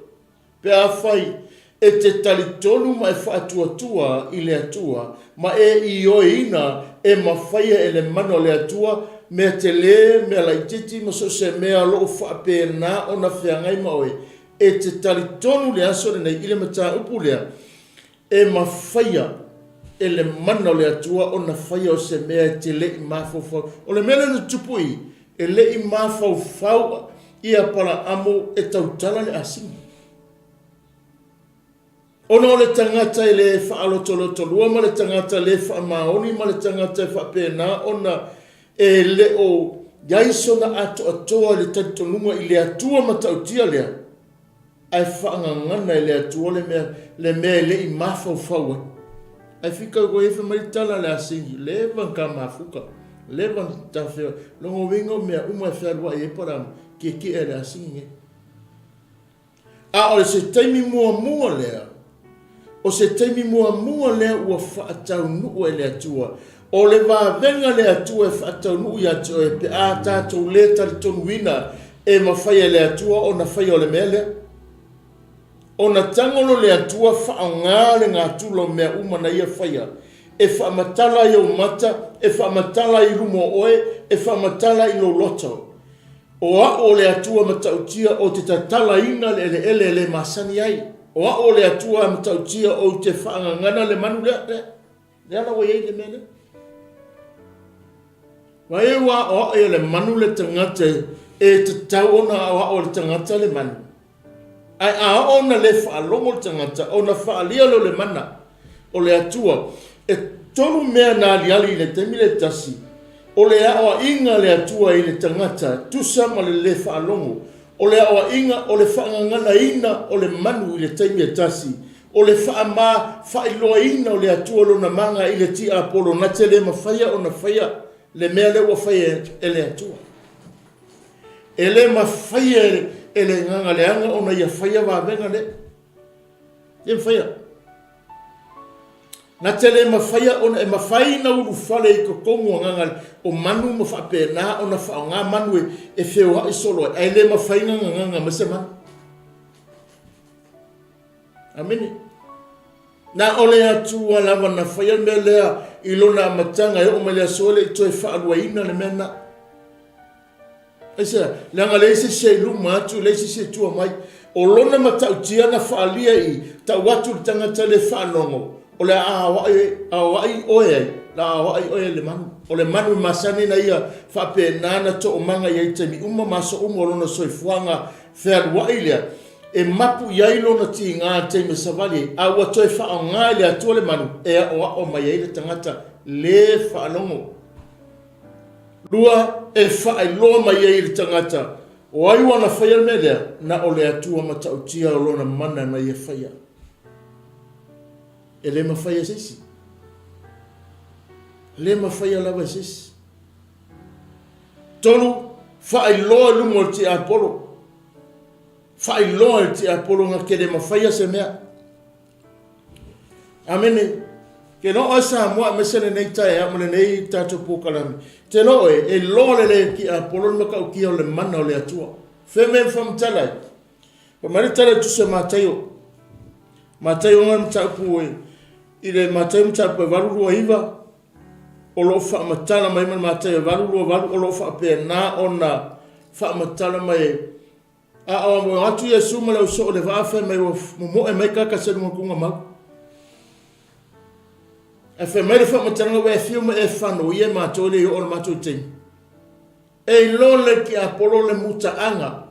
Pe afai e te talitonu ma e faatuatua i le Atua, ma e ioeina e mafaia e le mana o le Atua mea tele, mea laitiiti ma so o se mea o lo o faapena ona feagai ma oe, E te talitonu le aso lenei i le mataupu lea, e mafaia e le mana o le Atua ona faia o se mea e te le i mafaufau. O le mea lea na tutupu i i, e le i mafaufau ia Apalaamu e tautala le asini. Ona o le tagata e le faalotolotolua ma le tagata le faamaoni ma le tagata e faapena ona e le o i ai sona atoatoa i le talitonuga i le Atua matautia lea, ae faagagana e le Atua le mea, le mea e le i mafaufau ai. Ae fika koe i fai mai le tala a le asini, leva na ta mafuta, leva na ta feoai. Lona uiga o mea uma e fealuai ai Apalaamu, tietie e le asini nei. A o se taimi muamua lea, o se taimi muamua lea ua faataunuu e le Atua. O le vavega a le Atua e faataunuu ia te oe pe a tatou le talitonuina e mafai e le Atua ona faia o le mea lea. Ona tago loa le Atua faaaoga le gatula o mea uma na Ia faia e faamatala i ou mata, e faamatala i luma o oe, e faamatala i lou loto. O au o le Atua matautia ou te tatalaina le eleele e le masani ai. O au o le Atua matautia ou te faagagana le manu lea, lea, lea la ua i ai le mea lea. Vai ua aoao e le manu le tagata e tatau ona aoao e le tagata le manu. Ae a oo ona le faalogo le tagata, ona faaalia lea o le mana o le Atua. E tolu mea na aliali i le taimi le tasi, o le aoaiga a le Atua i le tagata, tusa ma le le faalogo, o le aoaiga o le faagaganaina o le manu i le taimi e tasi, o le faama faailoaina o le Atua lona mana i le tiapolo na te le mafaia ona faia le mea lea ua faia e le Atua. E le mafaia e le agaga leaga ona ia faia vavega lea. E le mafaia. Na te le mafaia ona e mafai na ulufale i totonu o agaga o manu ma faapena ona faaaoga manu e, e feoai solo ai, ae le mafai na gagaga mai se manu. Amene. Na o le Atua lava na faia le mea lea i lona amataga e oo mai le aso e le i toe faaluaina le mea na. Aisea? Leaga leai se isi e i luma atu, leai se isi e tua mai. O lona matautia na faaalia i tau atu le tagata le faalogo, o le a aoai, aoai oe ai, la aoai oe e le manu. O le manu e masani na ia faapena na toomaga i ai taimi uma ma aso uma o lona soifuaga fealuai lea, e mapu i ai lona tiga i le taimi e savali ai, a ua toe faaaoga e le Atua le manu e aoao mai ai le tagata le faalogo. Lua, e faailoa mai ai i le tagata, o ai ua na faia le mea lea? Na o le Atua matautia o lona mana na ia faia. E le mafai e se isi. E le mafaia lava e se isi. Tolu, faailoa i luma o le tiapolo. Faailoa i le tiapolo na te le mafaia se mea. Amene. Ke loa oe Samoa aemaise lenei taeao ma lenei tatou polokalame. Te loa oe, e loa lelei ki Apolo le matautia o le mana o le Atua. Fea mea e whamatala ai. Fa mai le tala i tusa Mataio. Mataio nga mataupu e, i le Mataio mataupu e 829, o lo o faamatala mai ma le Mataio e 828, o lo o faapena ona faamatala mai e A o atu Iesu ma le au soo i le vaa, fai mai ua momoe mai kakasi a luga kuga mau. Ae fai mai le faamatalaga ua e afio ma e fano ia e matou e le i oo le matou taimi. E iloa le tiapolo le mutaaga,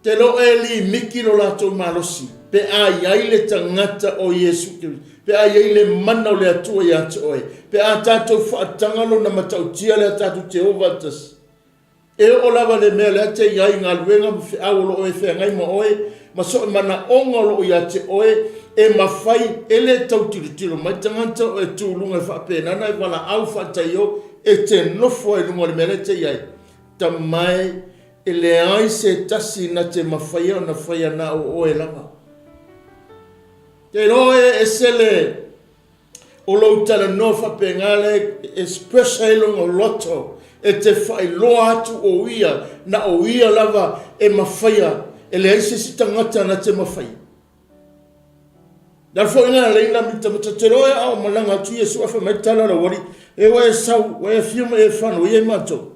te lo e limiki lo latou malosi, pe a i ai le tagata o Iesu Keriso, pe a i ai le mana o le Atua ia te oe, pe a tatou faataga lona matautia lea tatou te o faatasi. E oo lava le mea lea te i ai i galuega ma feau o lo o e feagai ma oe, ma so o manaoga o lo o ia te oe, e mafai e le tau tilotilo mai tagata o e tu luga e faapena ona e valaau faataio e te nofo ai luga o le mea lea te i ai. Tamae, e leai se tasi na te mafaia ona faia na o oe lava. Te iloa e ese le O lou talanoa faapena lea e express ai lona loto e te faailoa atu o ia, na o ia lava e mafaia, e leai se isi tagata na te mafaia. Le foi na leina mitamita te loa a o malaga atu Iesu ae fai mai tala lau alii, e ua e sau, ua e afio ma e fano ia i matou.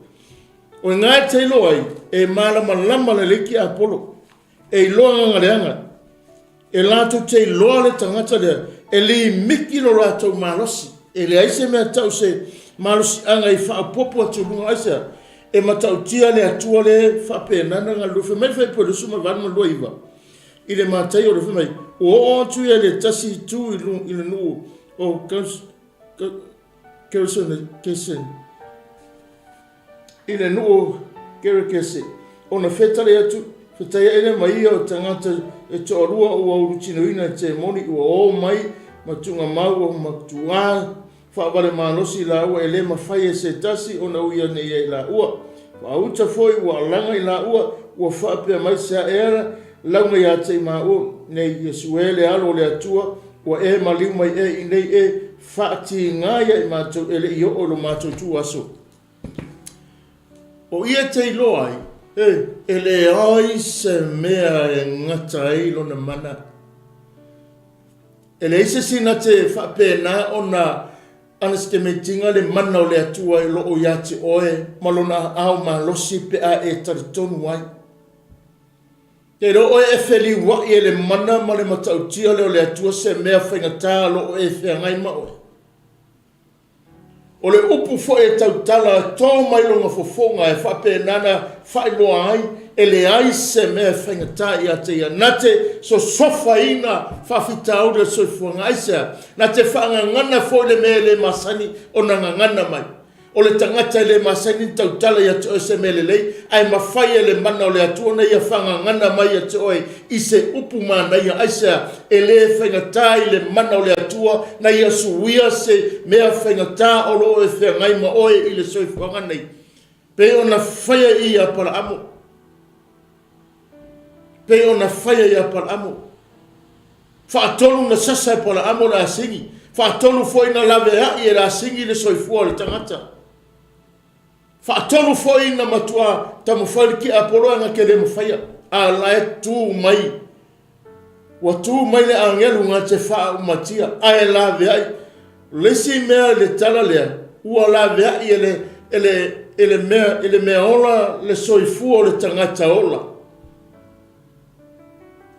O i ngā e te iloa ai, e malamalama lelei ki Apolo. E iloa agaga leaga. E latou te iloa le tagata lea, e limiti lo latou malosi. E leai se mea tau se malosiaga i faaopoopo atu i luga. Aisea? E matautia le Atua lea e faapena ona galulue. Fai mai le Fuaiupu 28 ma le 29 i le Mataio o le fai mai, ua oo atu ia i le tasi itu i le nuu o Keresene, i le nuu o Kerekese, ona fetalai atu, fetaiai lea ma ia o tagata e toalua ua ulutinoina e temoni ua o mai ma tuugamau ua matuā faavale malosi laua e le mafai e se tasi ona uia nei ia i laua. Faauta foi ua alaga i laua, ua faapea mai, Sea ea lauga ia te i maua nei, Iesu e le Alo o le Atua, ua e maliu mai ea i inei e faatiga ia i matou e le i oo i lo matou ituaso? O ia te iloa ai, e leai se mea e gata ai lona mana. E leai se isi na te faapena ona underestimate ina le mana o le Atua i lo o ia te oe ma lona aao malosi pe a e talitonu ai. Te iloa oe e feliuai e le mana ma le matautia lea o le Atua se mea faigata o lo o e feagai ma oe. O le upu foi e tautala e to mai lona fofoga e faapena na faailoa ai e leai se mea e faigata ia te ia. Na te sosofaina faafitauli o le soifuaga. Aisea? Na te faagagana foi le mea e le masani ona gagana mai. O le tagata e le masani ona tautala ia te oe se mea lelei, ae mafai e le mana o le Atua ona ia faagagana mai ia te oe i se upu manaia. Aisea? E le faigata i le mana o le Atua na ia suia se mea faigata o lo o e feagai ma oe i le soifuaga nei, pei ona faia i Apalaamo. Pei ona faia i Apalaamo. Faatolu na sasa e Apalaamo le asigi, faatolu foi na laveai e le asigi le soifua o le tagata. Faatolu foi na matua taumafai le tiapolo ae na te le mafaia, a la e tu mai. Ua tu mai le agelu na te faaumatia, ae laveai. O le isi mea i le tala lea, ua laveai e le, e le, e le mea, e le mea ola le soifua o le tagata ola.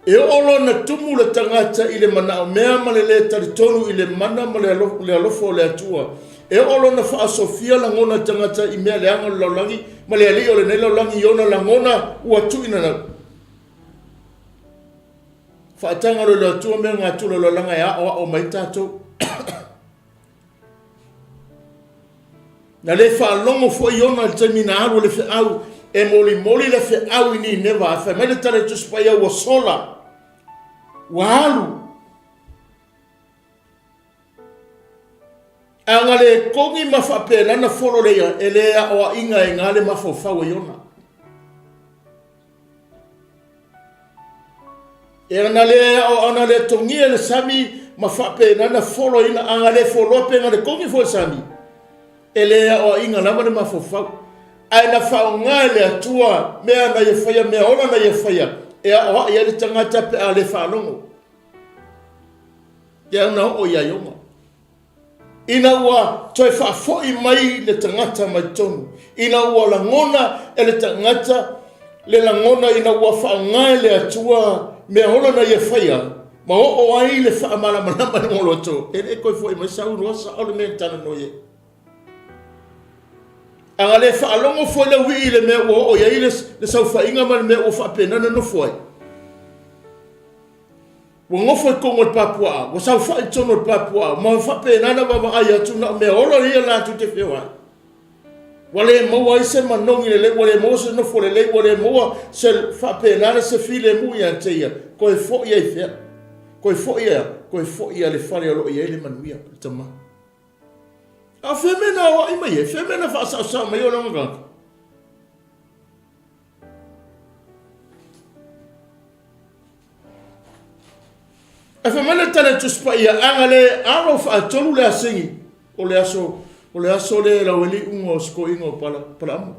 E oo loa na tumu le tagata i le manaomea ma le lē talitonu i le mana ma le alofa o le Atua. E oo loa na faasofia lagona le tagata i mea leaga o le lalolagi ma le alii o lenei lalolagi i ona lagona ua tuuina nau. Faataga loa e le Atua mea gatula o le lalolagi e aoao mai tatou. Na le faalogo foi Iona i le taimi na alu le feau e molimoli le feau i Nineva, ae fai mai le tala i Tusi Paia ua sola, ua alu. A na le kogi ma faapena na folo le ia, e le aoaiga e ngā le mafaufau e Iona. E ana le ao ana le togia le sami ma faapena na foloina a le foloa pe na le kogi foi sami e le aoaiga lava le mafaufau ae na faaaoga e le Atua mea na ia faia mea ola na ia faia e aoai ai le tagata pe a le faalogo ia na oo ia Iona. Ina ua toe faafoi mai le tagata mai totonu, ina ua lagona e le tagata le lagona ina ua faaaoga e le Atua mea ola na ia faia, ma oo ai le faamalamalama i lona loto, e le toe foi mai sau loa sao le mea na talanoa i ai. A na le faalogo foi le auii i le mea ua oo i ai le saofaiga ma le mea ua faapena ona nofo ai, Ua nofo i totonu o le papuaa, ua saofai i totonu o le papuaa, ma faapena ona vaavaai atu na o mea ola ia latou te feoai. Ua le maua ai se manogi lelei, ua le maua se nofo lelei, ua le maua se faapena le se filemu ia te ia, toe foi ai fea? Toe foi e a? Toe foi ia le fale o lo o i ai le manuia, le tama. A o fea mea na aoai mai ai? Fea mea na faasaosao mai ai o lona tagata? Ae fai mai le tala e Tusi Paia, a na le alo faatolu le asigi, o le aso, o le aso lea e lau ai le iuga o se toeaina o Pala, Palaamu.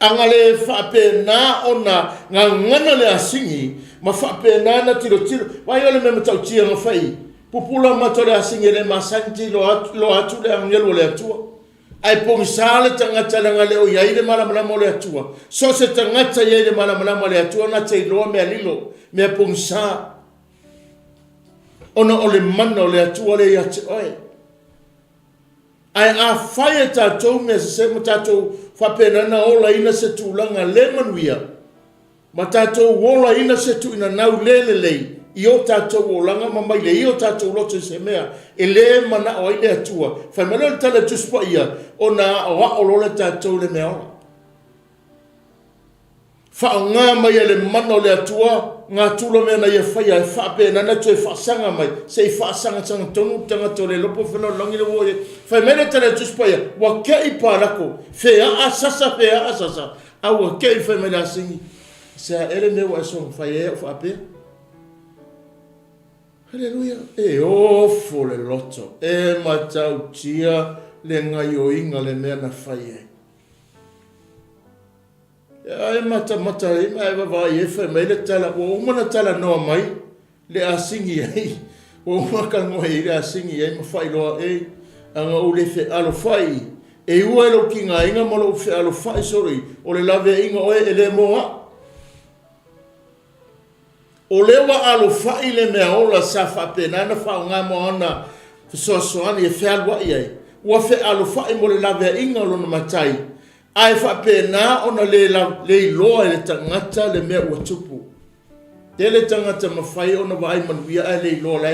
A na le faapena ona gagana le asigi, ma faapena na tilotilo, vaai o le mea matautia na fai, pupula mata o le asigi e le masani te iloa atu, iloa atu le agelu o le Atua. Ae pogisa le tagata leaga le o i ai le malamalama o le Atua. So o se tagata e i ai le malamalama o le Atua na te iloa mea lilo, mea pogisa, ona o le mana o le Atua lea ia te oe. Ae afai e tatou mea sese ma tatou faapena na olaina se tulaga le manuia, ma tatou olaina se tuuinanau le lelei i o tatou olaga ma mailei o tatou loto i se mea e le manao ai le Atua, fai mai lea o le tala a le Tusi Paia, ona aoao loa lea o tatou i le mea ola. Faaaoga mai e le mana o le Atua natura mea na ia faia e faapena ona toe faasaga mai se i faasagasaga tonu le tagata o le iloa po o fea lalolagi le ua i ai. Fai mai le tala a le Tusi Paia, ua te i Palako, feaa sasa, feaa sasa, a ua te i fai mai le asini, se a ea le mea ua e soona fai ai au faapea? Haleluia! E ofo le loto, e matautia le gaioiga le mea na fai ai. Ia e matamata ai ma e vaavaai ai fai mai le tala, ua uma ona talanoa mai le asini ai, ua uma ona talanoa i ai le asini ai ma faailoa, e, ana ou le fealofai, e ua i lou tigaina ma lou fealofai solo i, o le laveaiga o oe e le mo au. O lea ua alofai le mea ola sa faapena ona faaaoga mo ana fesoasoani e fealuai ai, ua fealofai mo le laveaiga o lona matai, ae faapena ona le iloa e le tagata le mea ua tupu. Tele tagata mafai ona vaai manuia ae le iloa la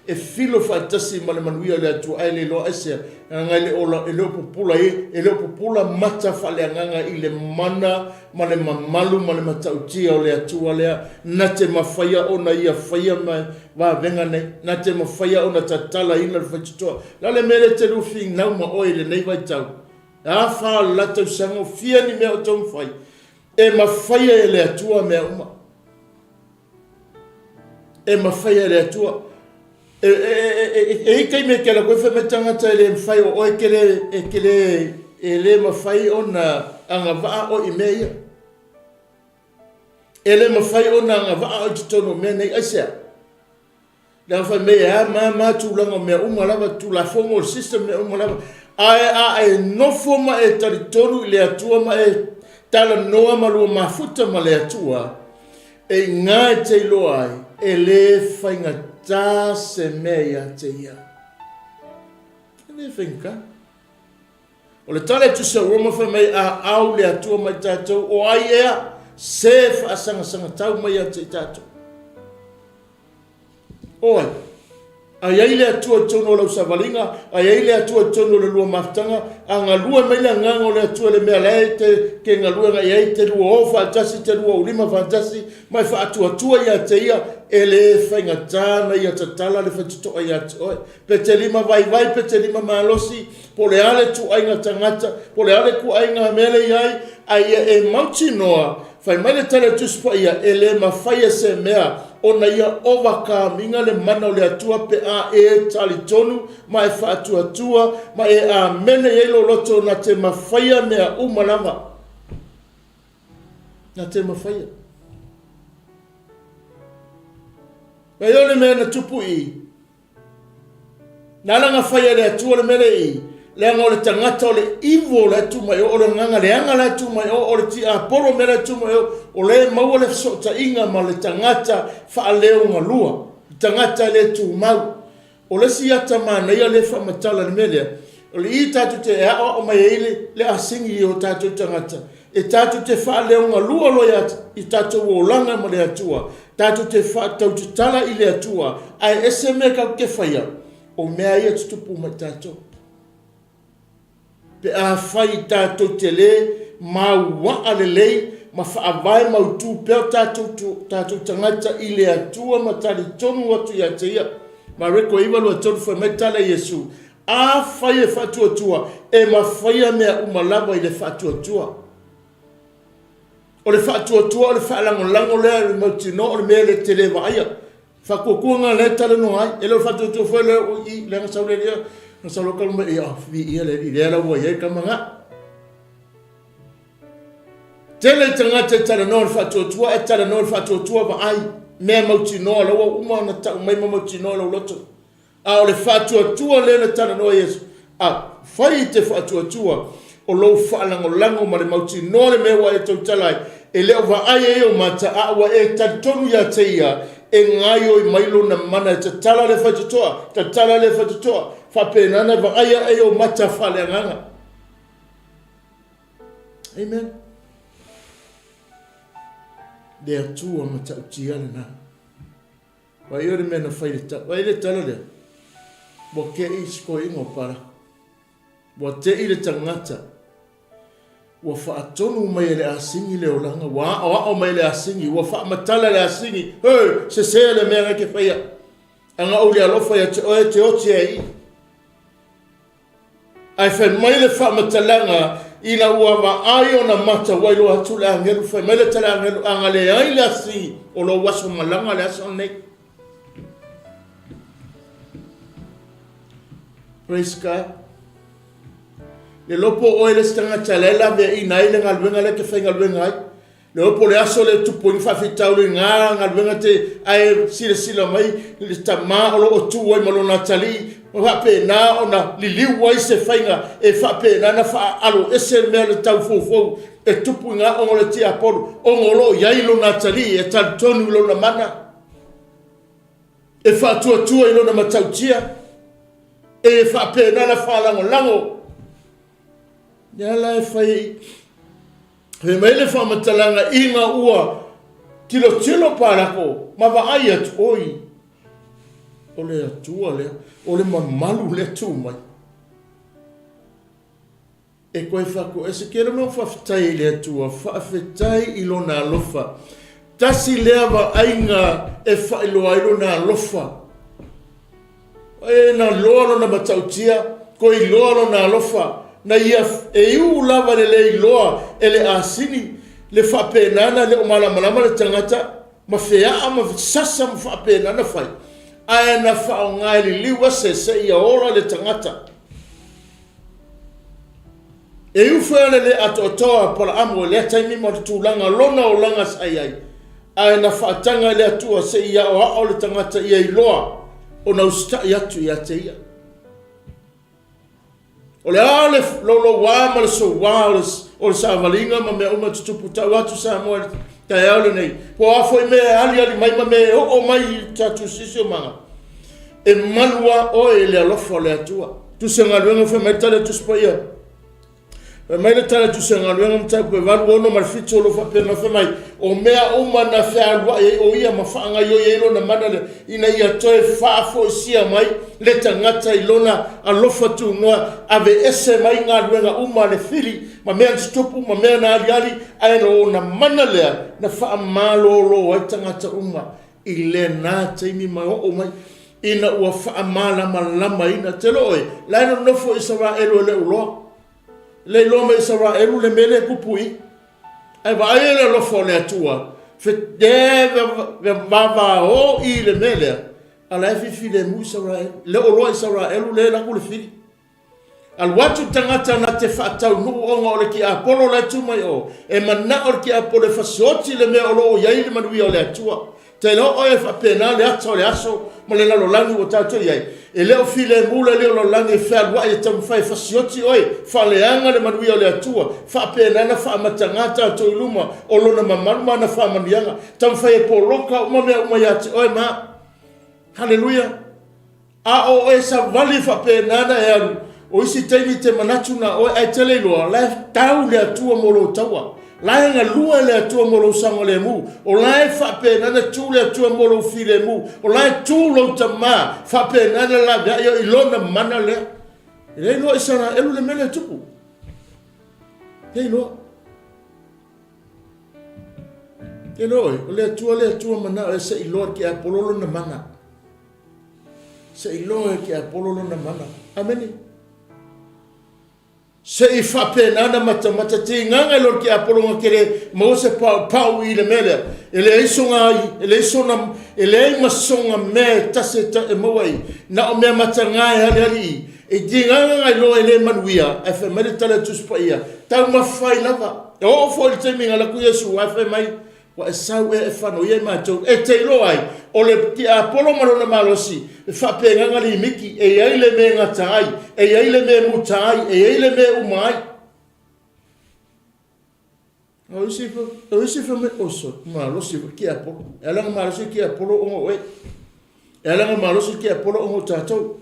e filo faatasi ma le manuia o le Atua ae le iloa aisea, leaga e le o, e le o pupula i, e le o pupula mata faaleagaga i le mana ma le mamalu ma le matautia o le Atua lea na te mafaia ona Ia faia ma vavega nei, na te mafaia ona tatalaina le faitotoa. Le a le mea lea e te lufinau ma oe i lenei vaitau? E a fa o le la tausaga o fia ni mea o taumafai? E mafaia e le Atua mea uma. E mafaia e le Atua. E, e, e, e, e i taimi e te ala koe fai mai tagata e le mafai o oe te le, e te le, e le mafai ona agavaa oe i mea ia. E le mafai ona agavaa oe i totonu o mea nei. Aisea? Leaga fai mai e a ma ma tulaga o mea uma lava, tulafono o le system mea uma lava. Ae a e nofo ma e talitonu i le Atua ma e talanoa ma lua mafuta ma le Atua, e iga e te iloa ai, e le faigata se mea ia te ia. E le faigata. O le tala e tusa Roma fai mai a au le Atua mai tatou, o ai ea se faasagasagatau mai ia te i tatou. Oe. A i ai le Atua i totonu o lau savaliga, a i ai le Atua i totonu o le lua mafutaga, a galue mai le Agaga o le Atua i le mea la e te, te galue agai ai, te lua o faatasi, te lua ulima faatasi, ma e faatuatua ia te Ia, e le faigata ona Ia tatala le faitotoa ia te oe. Pe te lima vaivai, pe te lima malosi, po o le a le tuaiga tagata, po o le a le tuaiga mea le i ai, a ia e mautinoa Fai mai le tali a Tusi Paia, E le mafai e se mea ona ia overcome-iga le mana o le Atua pe a e talitonu ma e faatuatua ma e amene i ai lou loto na te mafaia mea uma lava. Na te mafaia. Mai o le mea na tupu i Na ala na fai e le Atua le mea lea i, leaga o le tagata o le evil la e tu mai o, o le agaga leaga la e tu mai o, o le tiapolo mea la e tu mai o, o lea e maua le fesootaiga ma le tagata faaleogalua, le tagata e le tumau. O le isi ata manaia lea e faamatala i le mea lea, o le i tatou te e aoao mai ai le, le asini i o tatou tagata, E tatou te faaleogalua loa ia i tatou olaga ma le Atua, tatou te faatautatala i le Atua, ae ese mea tatou te faia, o mea ia tutupu mai tatou. Pe afai tatou te le mauaa lelei ma faavae mautu pea o tatou, tatou tagata i le Atua ma talitonu atu ia te Ia. Mareko 9:23 fai mai tala Iesu, Afai e faatuatua, e mafaia mea uma lava i le faatuatua. O le faatuatua o le faalagolago lea i le mautinoa o le mea le te le vaaia. Faatuatua na lea e talanoa ai. E le o le faatuatua foi lea o i, leaga sau le alii, na sau loa talu mai, ia, viia le alii, lea la ua i ai tama na. Tele tagata e talanoa i le faatuatua, e talanoa i le faatuatua vaai, mea mautinoa, la ua uma ona tau mai ma mautinoa i lou loto. A o le faatuatua lea na talanoa Iesu, Afai e te faatuatua o lou faalagolago ma le mautinoa le mea ua e tautala ai, e le o vaai ai ou mata, a ua e talitonu ia te ia, e gaoioi mai lona mana e tatala le faitotoa, tatala le faitotoa, faapena ona vaai ae i ou mata faaleagaga. Amen. Le Atua matautia lena. Vaai o le mea na fai le tala. Vaai le tala lea. Ua te i se toeaina o Palaka. Ua te i le tagata. Ua faatonu mai e le asini le olaga. Ua aoao mai e le asini. Ua faamatala e le asini. He, sese le mea na e te faia. Ana ou le alofa ia te oe, e te oti ai i. Ae fai mai le faamatalaga, ina ua vaai ona mata, ua iloa atu le agelu, fai mai le tala agelu, a na leai le asi o lou aso malaga le aso lenei. Praise God. Le lopo oe le isi tagata la e laveaiina ai le galuega lea e te faigaluega ai. Le opo le aso le tupu ai faafitauli i ngā galuega te ae silasila mai le tama o lo o tu ai ma lona atalii ma faapena ona liliu ai se faiga e faapena ona faaalu ese le mea le tau foufou e tupu i ngā ona o le tiapolo ona o lo o i ai lona atalii e talitonu i lona mana e faatuatua i lona matautia e faapena ona faalagolago lea la e fai Fai mai le faamatalaga ina ua tilotilo Parako ma vaai atu, oi, o le Atua lea, o le mamalu lea tu mai. E koe faatoese ke le mea faafetai i le Atua, faafetai i lona alofa. Tasi lea vaaiga e faailoa ai lona alofa. E na loa lona matautia, ko iloa lona alofa, na ia e iu lava le le iloa e le asini, le faapena na le o malamalama le tagata, ma feaa ma sasa ma faapena na fai, ae na faaaoga e liliu ese seia ola le tagata. E ufe ana le atoatoa a Apalaamu i lea taimi ma le tulaga lona olaga sa i ai, ae na faataga e le Atua se i aoao le tagata ia iloa ona usitai atu ia te ia. O le a le loulouā ma le souā o le savaliga ma mea uma e tutupu tau atu Samoa i le taeao lenei, po o a foi mea e aliali mai ma mea e oo mai i le tatou siosiomaga, e malu lava oe i le alofa o le Atua. Tusi o Galuega fai mai le tala Tusi Paia. Fai mai le tala Tusi o Galuega mataupu e 8, 6 ma le 7 o lo o faapena fai mai, o mea uma na fealuai ai o ia ma faagaioi ai lona mana lea, ina ia toe faafoisia mai le tagata i lona alofa tunoa, aveese mai galuega uma a le fili ma mea na tutupu ma mea na aliali, ae o ona mana lea na faamalolo ai tagata uma i lena taimi ma oo mai ina ua faamalamalamaina. Te lo oe, la e nonofo Isaraelu e le uloa. Le iloa mai Isaraelu le mea lea e tupu i. Ae vaai e le alofa o le Atua, fe te vavao i le mea lea, a la e fifilemu Isaraelu. Le oloa Isaraelu le laku le fili. Alu atu le tagata na te faataunuu ona o le tiapolo la e tu mai o, e manao le tiapolo e fasioti le mea o lo o i ai le manuia o le Atua. Te iloa oe e faapena le ata o le aso ma le lalolagi ua tatou i ai. E le o filemu le leo lalolagi e fealuai e taumafai e fasioti oe, faaleaga le manuia o le Atua, faapena na faamatagā tatou i luma o Lona mamalu ma Ana faamanuiaga. Taumafai e poloka uma mea uma ia te oe ma. Haleluia! A o e savali faapena na e alu, o isi taimi te manatu na oe ae te le iloa, la e tau le Atua mo lou taua. La e galue le Atua mo lou saogalemu. O la e faapena na tu le Atua mo lou filemu. O la e tu lou tama, faapena na laveai oe i lona mana lea. E le iloa Isaraelu le mea lea e tupu. Le iloa. Le iloa oe, o le Atua le Atua manao e se i loa ke apolo lona mana. Se i loa e tiapolo lona mana. Amene. Se i faapena na matamata tigaga i lona tiapolo na tele maua se paupau i le mea lea. E leai soga ai, e leai sona, e leai ma soga mea e tasi e, ta, e maua i. Na o mea mataga e halihali i. E tigaga ngai loa e le manuia, ae fai mai le tala a Tusi Paia, taumafai lava. E oo foi i le taimi na alu atu Iesu, ae fai mai, Ua e sau ea e fanoia i matou, e te iloa ai, o le tiapolo ma lona malosi, e faapegaga limiti, e i ai le mea e gata ai, e i ai le mea e muta ai, e i ai le mea e uma ai. O isi, o isi fai mai, oso, malosi foi le tiapolo. E ala ona malosi le tiapolo ona o oe. E ala ona malosi le tiapolo ona o tatou.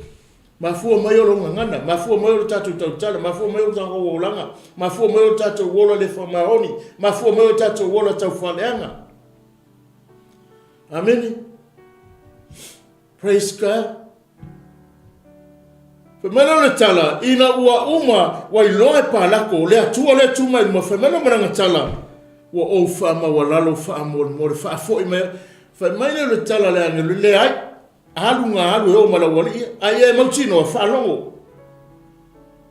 Mafua mai o lou gagana, mafua mai o le tatou tautala, mafua mai o le tatou olaga, mafua mai o le tatou ola le faamaoni, mafua mai o le tatou ola taufaaleaga. Amene. Praise God. Fai mai lea o le tala, ina ua uma, ua iloa e Palako, le Atua lea tu mai luma, fai mai lea o malanga tala, ua ou faamaualalo faamolemole, faafoi mai. Fai mai lea o le tala a le agelu, leai, alu ga alu e oo ma lau alii ia, a ia e mautinoa, faalogo.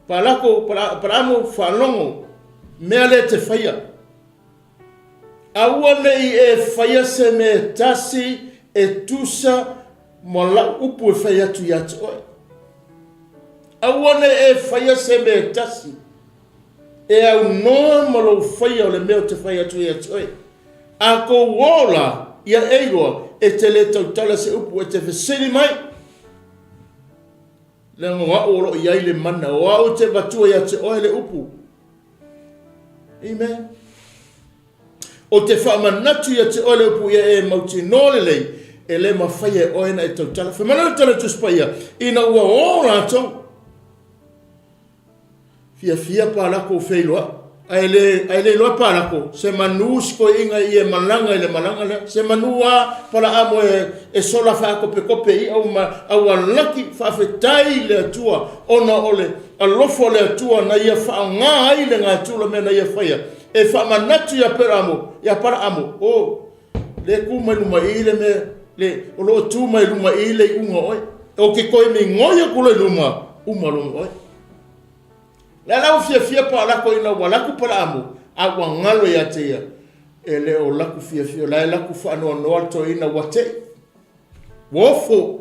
Palako, Palaamo, faalogo, mea lea e te faia. Aua ne i e faia se mea e tasi e tusa ma lau upu e fai atu ia te oe. Aua ne i e faia se mea e tasi e aunoa ma lou faia o le mea ou te fai atu ia te oe. A kou ō la, ia e iloa, e te lē tautala se upu e te fesili mai, leaga o au o lo o i ai le mana, o au e te avatua ia te oe le upu. Amen. O te faamanatu ia te oe le upu ia e mautinoa lelei, e le mafai e oe na e tautala. Fai mai le tala Tusi Paia, ina ua o latou, fiafia Palako feiloai, ae le, ae le iloa Palako, se manu si toeaina i e malaga i le malaga lea, se manu a Palaamo e, e sola faakopekope i'a ua, a ua laki, faafetai i le Atua, ona o le alofa o le Atua na ia faaaoga ai le gatula mea na ia faia, e faamanatu ia Peraamo, ia Palaamo, o, le tu mai luma i le mea, le, o lo o tu mai luma i le iuga o oe. O ke toe migoi aku loa i luma, uma loa ma oe. Le ala ua fiafia Palako ina ua laku Palaamo, a ua galo ia te ia, e le o laku fiafia, o la e laku faanoanoa le toeaina ua te'i. Ua ofo.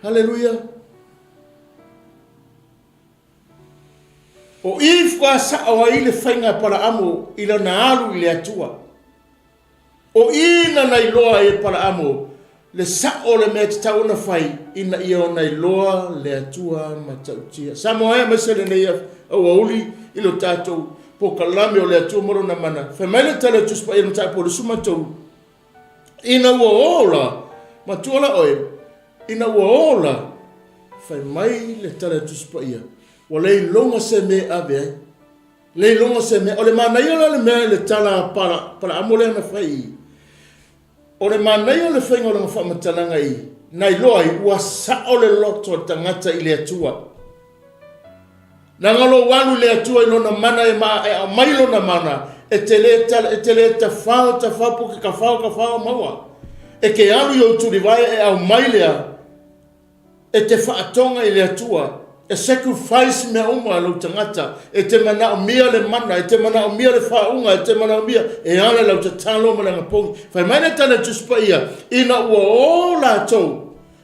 Haleluia. O i faatoa sao ai le faiga a Palaamo i lana alu i le Atua. O i na nailoa ai e Palaamo le sao o le mea e tatau ona fai ina ia ona iloa le Atua matautia. Samoa e aemaise lenei aoauli i lo tatou polokalame o le Atua ma Lona Mana. Fai mai le tala o Tusi Paia Mataupu 23, Ina ua ola, matua la oe, ina ua ola, fai mai le tala a Tusi Paia, ua le iloga se mea e ave ai. Le iloga se mea. O le manaia la le mea i le tala a Pala, Palaamo lea na fai i. O le manaia o le faiga o lana faamatalaga i, na iloa ai ua sao le loto o le tagata i le Atua. Leaga lou alu i le Atua i Lona mana e ma, e aumai Lona mana, e te le tala, e te le tafao tafao po ke kafao kafao maua. E ke alu i ou tulivae e aumai lea, e te faatoga i le Atua, e sacrifice mea uma a lou tagata, e te manaomia le mana, e te manaomia le faauuga, e te manaomia e ala i lau tatalo ma le agapogi. Fai mai le tala a Tusi Paia, ina ua o latou,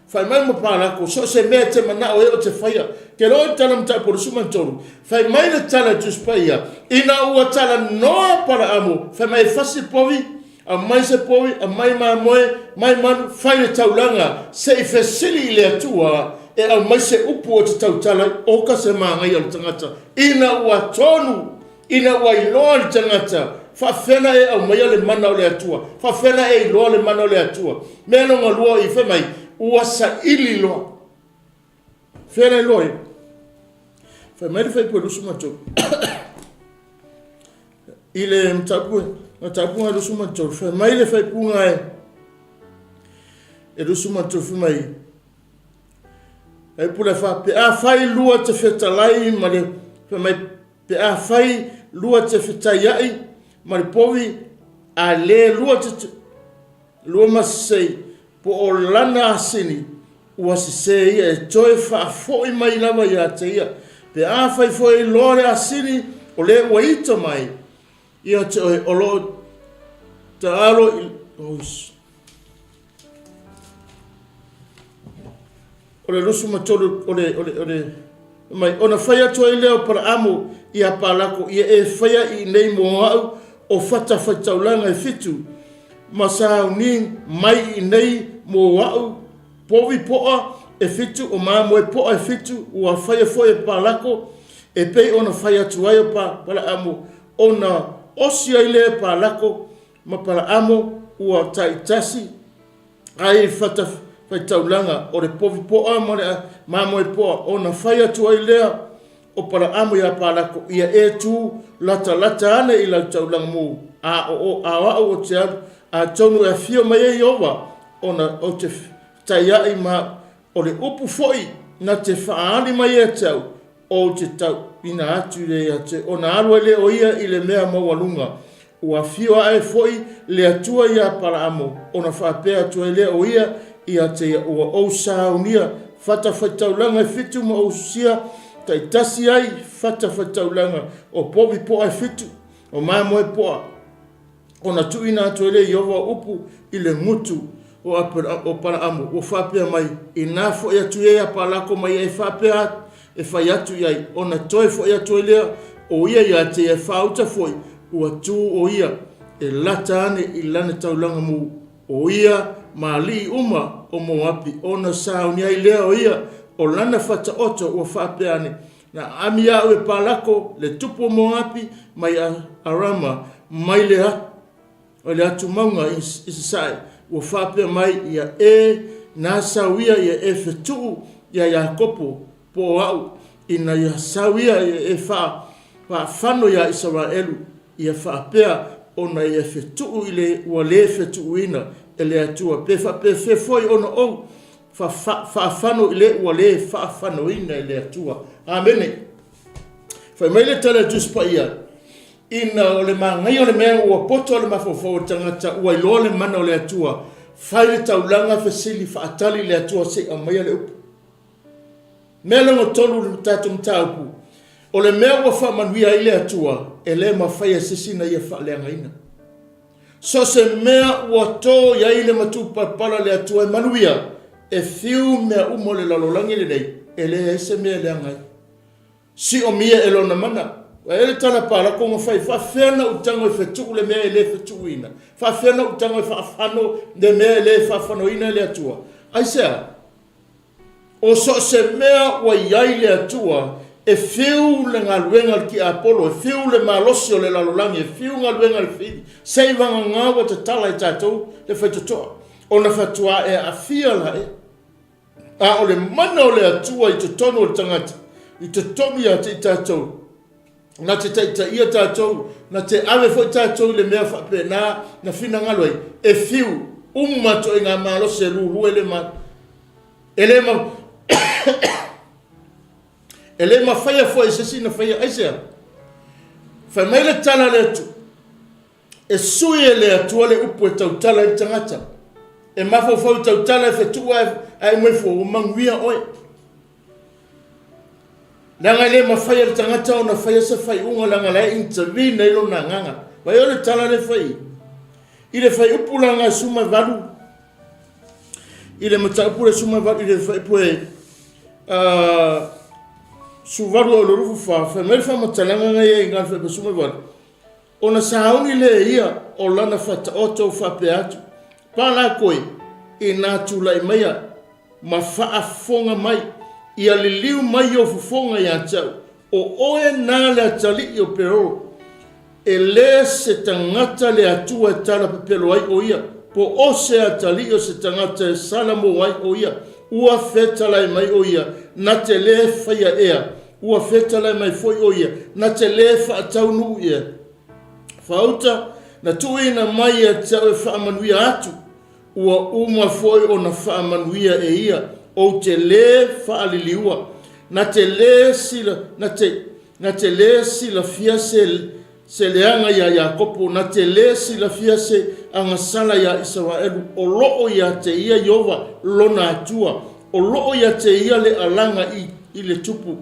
Fai mai ma Palako, so o se mea e te manao e o te faia. Ke loa i tala mataupu o le 13, fai mai le tala i Tusi Paia, ina ua talanoa Palaamo, fai mai e fasi povi, aumai se povi, aumai mamoe, mai manu, fai le taulaga, se i fesili i le Atua e aumai se upu o te tautala ai, oka se māngaia o le tagata, ina ua tonu Ina ua iloa le tagata, faafefea na e aumaia le mana o le Atua? Faafefea na e iloa le mana o le Atua? Mea lona lua i fai mai, ua saili loa. Fea na iloa ai? Fai mai le faipule 23. I le mataupu, mataupu 23, fai mai le faipuga e, e 23, fai mai, faipule fa, pe a fai lua te fetalai ma le, fai mai, Pe afai lua te fetaiaʻi ma le povi, a le lua te lua ma sesei, po o lana asini, ua sesē ia e toe faafoʻi mai lava ia te ia. Pe afai foi e iloa le asini o le ua ita mai ia te oe, o lo o taalo i, oh, O le 23, o le, o le, o le, mai, ona fai atu ai lea o Palaamo ia Palako, ia e faia i inei mo au o fatafaitaulaga e fitu ma sauni mai i inei mo a'u povi po'a e fitu o mamoe po'a e fitu, ua faia foi e Palako e pei ona fai atu ai o Palaamo, ona osi ai lea e Palako ma Palaamo ua taitasi ai fatafaitaulaga o le povi po'a ma le mamoe po'a, ona fai atu ai lea o Palaamo iā Palako, Ia e tū latalata ane i lau taulaga mū, a o a'u ou te alu, atonu e afio mai ai Ieova, ona ou te fetaia'i ma o le upu foi na te faaali mai ia te au, ou te tauina atu lea ia te ona alu ai lea o ia i le mea maualuga. Ua afio ae foi le Atua iā Palaamo, ona faapea atu ai lea o ia ia te ia, Ua ou saunia fatafaitaulaga e fitu ma ou sia taitasi ai fatafaitaulaga o povi poa e fitu, o mamoe poa. Ona tuuina atu ai lea e Ieova upu i le gutu o Palaamo, ua faapea mai, Inā foi atu ia iā Palako mai e faapea e fai atu i ai, ona toe foi atu ai lea o ia ia te ia e faauta foi, ua tu o ia e lata ane i lana taulaga mu, o ia ma alii uma o Moapi, ona sauni ai lea o ia o lana fataoto ua faapea ane, Na aami a'u e Palako le tupu o Moapi mai Arama, mai le o le atumauga i sasae, ua faapea mai ia e na sau ia ia e fetuu ia Iakopo po o a'u, ina ia sau ia ia e faafano ia Isaraelu, ia faapea ona ia fetuu i le ua le fetuuina e le Atua, pe faapefea foi ona ou faafano i le ua le faafanoina e le Atua. Amene. Fai mai le tala a Tusi Paia, ina o le manaia o le mea ua poto le mafaufau o le tagata ua iloa le mana o le Atua, fai le taulaga fesili faatali le Atua se i aumaia le upu. Mea lona tolu le tatou mataupu, o le mea ua faamanuia ai le Atua, e le mafai e se isi na ia faaleagaina. So o se mea ua to i ai le matupalapala le Atua e manuia, e fiu mea uma o le lalolagi lenei, e leai se mea e leaga ai. Siomia e lona mana. Ua i ai le tala palako na fai, Faafefea na ou tago e fetuu le mea e le fetuuina? Faafefea na ou tago e faafano le mea e le faafanoina e le Atua? Aisea? O so o se mea ua i ai le Atua, e fiu le galuega a le tiapolo, e fiu le malosi o le lalolagi, e fiu galuega a le fili, seivagana ua tatala e tatou le faitotoa, ona faatoa e aafia laia. A o le mana o le Atua i totonu o le tagata, i totonu ia te i tatou, na te taitaia tatou, na te ave foi tatou i le mea faapena na finagalo ai, e fiu uma ituaiga malosi e lulu e le ma, e le ma, e le mafaia foi e se isi na faia. Aisea? Fai mai le tala a le Atua, E sui e le Atua le upu e tautala ai le tagata. E mafaufau i tautala e fetuu ae ae mai fua, ua manuia oe. Leaga e le mafai e le tagata ona faia se faaiuga leaga la e intervene ai lona agaga. Vaai o le tala lea e fai i le fuaiupu la 18 i le mataupu le 18 i le fuaiupu e 18 o le 24, fai mai le faamatalaga na i ai i le fuaiupu 18, Ona sauni lea e ia o lana fataoto faapea atu, Pala koe, inā tulai maia ma faafofoga mai, ia liliu mai ou fofoga ia te au, o oe na le atalii o Peoro. E le se tagata le Atua e tala pepelo ai o ia, po o se atalii o se tagata e salamo ai o ia. Ua fetalai mai o ia, na te lē faia ea, Ua fetalai mai foi o ia, na te lē faataunuu ea. Faauta, na tuuina mai ia te au e faamanuia atu, ua uma foi ona faamanuia e ia, ou te lē faaliliua. Na te lē sila, na te, na te lē silafia se, se leaga iā Iakopo, na te lē silafia se agasala iā Isaraelu, o loo ia te ia Ieova lona Atua, o loo ia te ia le alaga i, i le tupu.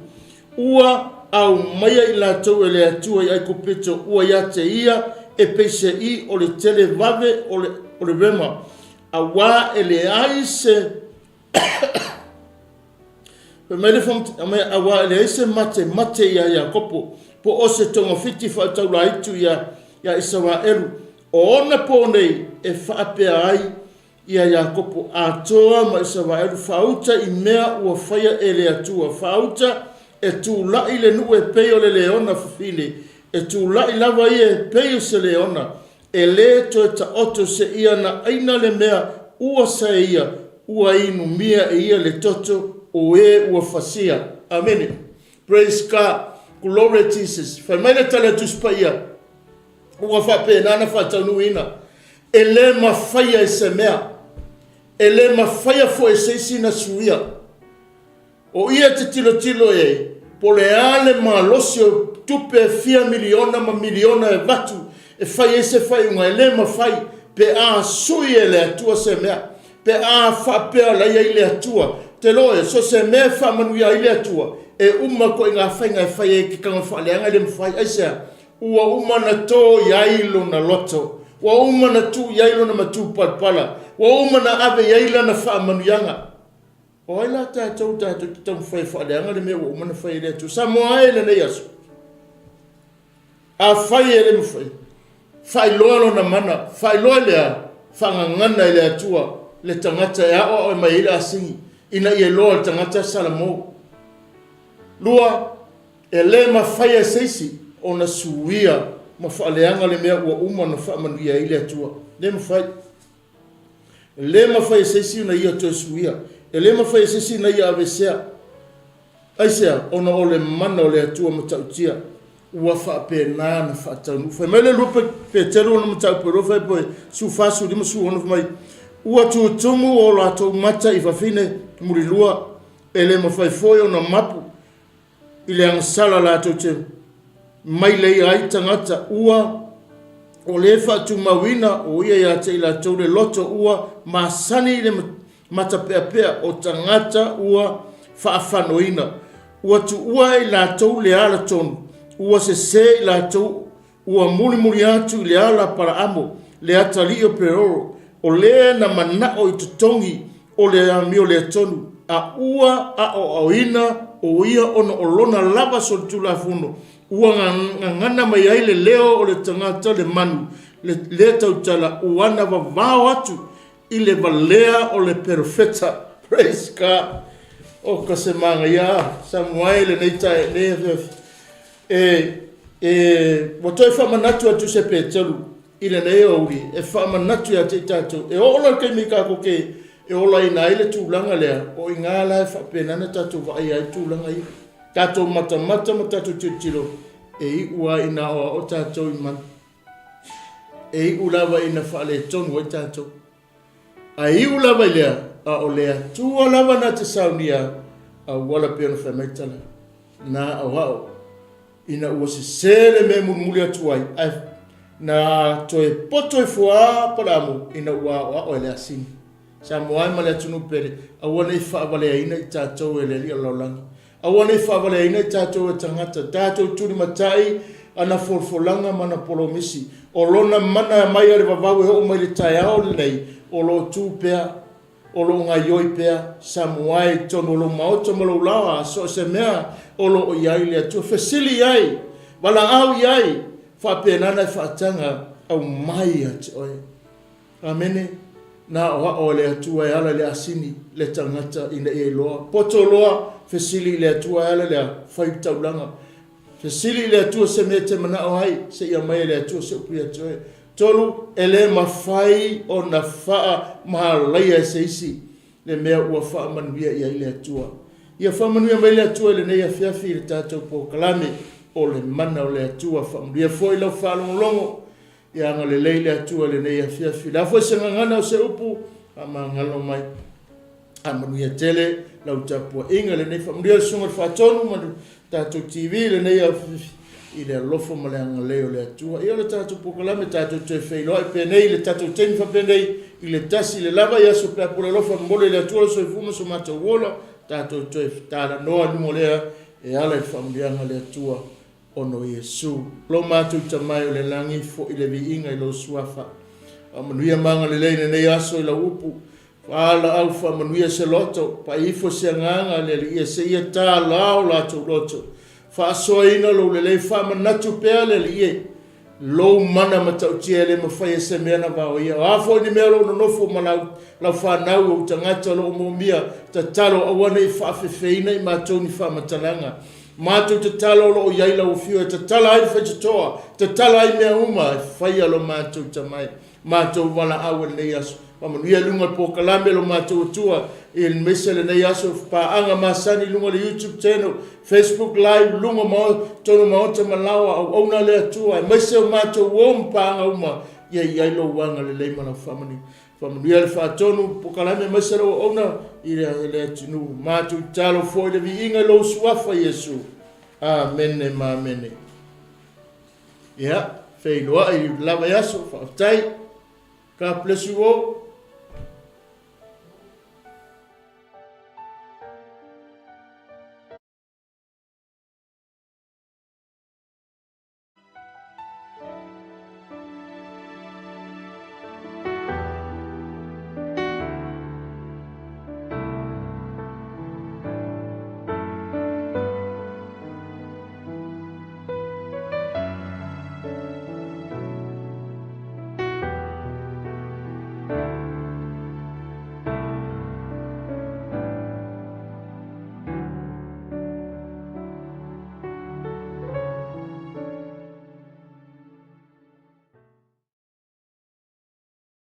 Ua aumaia i latou e le Atua i Aikupito, ua ia te ia e peiseai o le tele vave o le, o le rema, auā e leai se Fai mai le Fofoga Auā e leai se matemate iā Iakopo, po o se togafiti faataulaitu iā ia Isaraelu, O ona po nei e faapea ai ia Iakopo atoa ma Isaraelu, faauta i mea ua faia e le Atua, faauta e tulai le nuu e pei o le leona fafine, e tulai lava ia e pei o se leona, e lē toe taoto seia na aina le mea ua saeia, ua inumia e ia le toto o e ua fasia. Amene. Praise God. Glory Jesus. Fai mai le tala a Tusi Paia, ua faapena ona faataunuuina. E lē mafaia e se mea, e lē mafaia foi e se isi na suia. O ia e te tilotilo i ai, po o le a le malosi o tupe e fia miliona ma miliona e avatu e fai ai se faaiuga, e le mafai pe a sui e le Atua se mea, pe a faapea la i ai le Atua. Te iloa e, so o se mea e faamanuia ai le Atua, e uma koe i ngā faiga e fai ai ke tago faaleaga e le mafai. Aisea? Ua uma na tō i ai lona loto, ua uma na tuu i ai lona matupalapala, ua uma na ave i ai lana faamanuiaga. O ai la tatou tatou te taumafai e faaleaga le mea ua uma ona fai e le Atua? Samoa e i lenei aso. Afai e le mafai, faailoa lona mana, faailoa i le a? Faagagana e le Atua le tagata e aoao mai ai le asini ina ia iloa e le tagata Salamo. Lua, e le mafai e se isi ona suia ma faaleaga le mea ua uma ona faamanuia ai le Atua. Le mafai. E le mafai e se isi ona ia toe suia. E le mafai e se isi ona ia aveesea. Aisea? Ona o le mana o le Atua matautia ua faapena ona faataunuu. Fai mai le 2 Peteru ona mataupu e 2 fai 14, 15, 16 fai mai, Ua tutumu o latou mata i fafine mulilua, e le mafai foi ona mapu i le agasala latou te mailei ai tagata ua o le faatumauina o ia ia te i latou le loto ua masani i le matapeapea o tagata ua faafanoina. Ua tuua e i latou le ala tonu, ua sesē i latou Ua mulimuli atu i le ala Palaamo, le atalii o Peoro, o le na manao i totogi o le amio leatonu, a ua aoaoina o ia ona o lona lava solitulafono, ua gagana mai ai le leo o le tagata le manu le tautala, ua na vavao atu i le valea o le perofeta. Praise God. O ka se magaia Samoa e lenei tae nei afiafi. E, e, ua toe faamanatu atu se Peteru i lenei aoauli, e faamanatu ia te i tatou, e oo loa le taimi tatou te e olaina ai le tulaga lea, o i ina la e faapena ona tatou vaaia ai tulaga ia. Tatou matamata ma tatou tilotilo, e iu lava ina aoao tatou i mana. E iu lava ina faaletonu ai tatou. A iu lava i lea, a o le Atua lava na te saunia auala pei ona fai mai tala, na aoao ina ua sese le mea e mulimuli atu ai, ae na toe poto ifo lava Palaamo ina ua aoao e le asini. Samoa e ma le atunuu pele, aua ne i faavaleaina i tatou e le Alii o le lalolagi. Aua ne i faavaleaina i tatou e tagata, tatou tulimatai ana folafolaga ma ana polomisi. O lona mana mai a le vavau e oo mai le taeao lenei, o lo o tu pea, o lo o gaioi pea, Samoa e i totonu o lou maota ma lou laoa, so o se mea o lo o i ai le Atua. Fesili i ai, valaau i ai, faapena ona e faataga, aumai ia te oe. Amene. Na aoao e le Atua e ala i le asini le tagata ina ia iloa. Poto loa, fesili i le Atua e ala i le a? Fai le taulaga. Fesili i le Atua se mea e te manao ai, se i aumai e le Atua se upu ia te oe. Tolu, e le mafai ona faamalaia e se isi le mea ua faamanuia i ai le Atua. Ia faamanuia mai le Atua i lenei afiafi i le tatou polokalame o le Mana o le Atua. Faamanuia foi lau faalogologo. Ia agalelei le Atua i lenei afiafi. Le a foi se gagana o se upu, faamagalo mai. Faamanuia tele lau tapuaiga i lenei faamanuia le Susuga i le Faatonu ma le tatou TV i lenei afiafi i le alofa ma le agalelei o le Atua. Ia o le tatou polokalame tatou toe feiloai penei i le tatou taimi faapenei i le tasi i le lava i aso pe a pule alofa momoli e le Atua le soifua ma so matou ola tatou toe talanoa i luga o lea e ala i le faamanuiaga a le Atua. Ona o Iesu. Lo matou Tama e o le lagi, foi le viiga i lou Suafa. Faamanuia ma agalelei i lenei aso i lau upu. Faalaau faamanuia se loto, pai ifo se agaga le Alii e seia tālā o latou loto. Faasoaina lou lelei, faamanatu pea le Alii e. Lou mana matautia e le mafai e se mea na vaoia. O a foi ni mea o lo o nonofo ma lau, lau fanau, ou tagata o lo o moomia, tatalo aua ne i faafefeina i matou ni faamatalaga. Matou tatalo o lo o i ai lau afio e tatala ai le faitotoa, tatala ai mea uma e faia lo matou tamai. Matou valaau i lenei aso. Faamanuia i luga o le polokalame lo matou Atua i aemaise lenei aso paaga masani i luga o le YouTube channel, Facebook live, luga o totonu o maota ma laoa, auauna a le Atua, aemaise o matou uo ma paaga uma, ia i ai lou agalelei ma lau faamanuia. Faamanuia le faatonu polokalame aemaise lou auauna i le atunuu. Matou tatalo foi le viiga i lou suafa Iesu. Amene ma amene. Ia, feiloai i lava i aso, faafetai. God bless you all.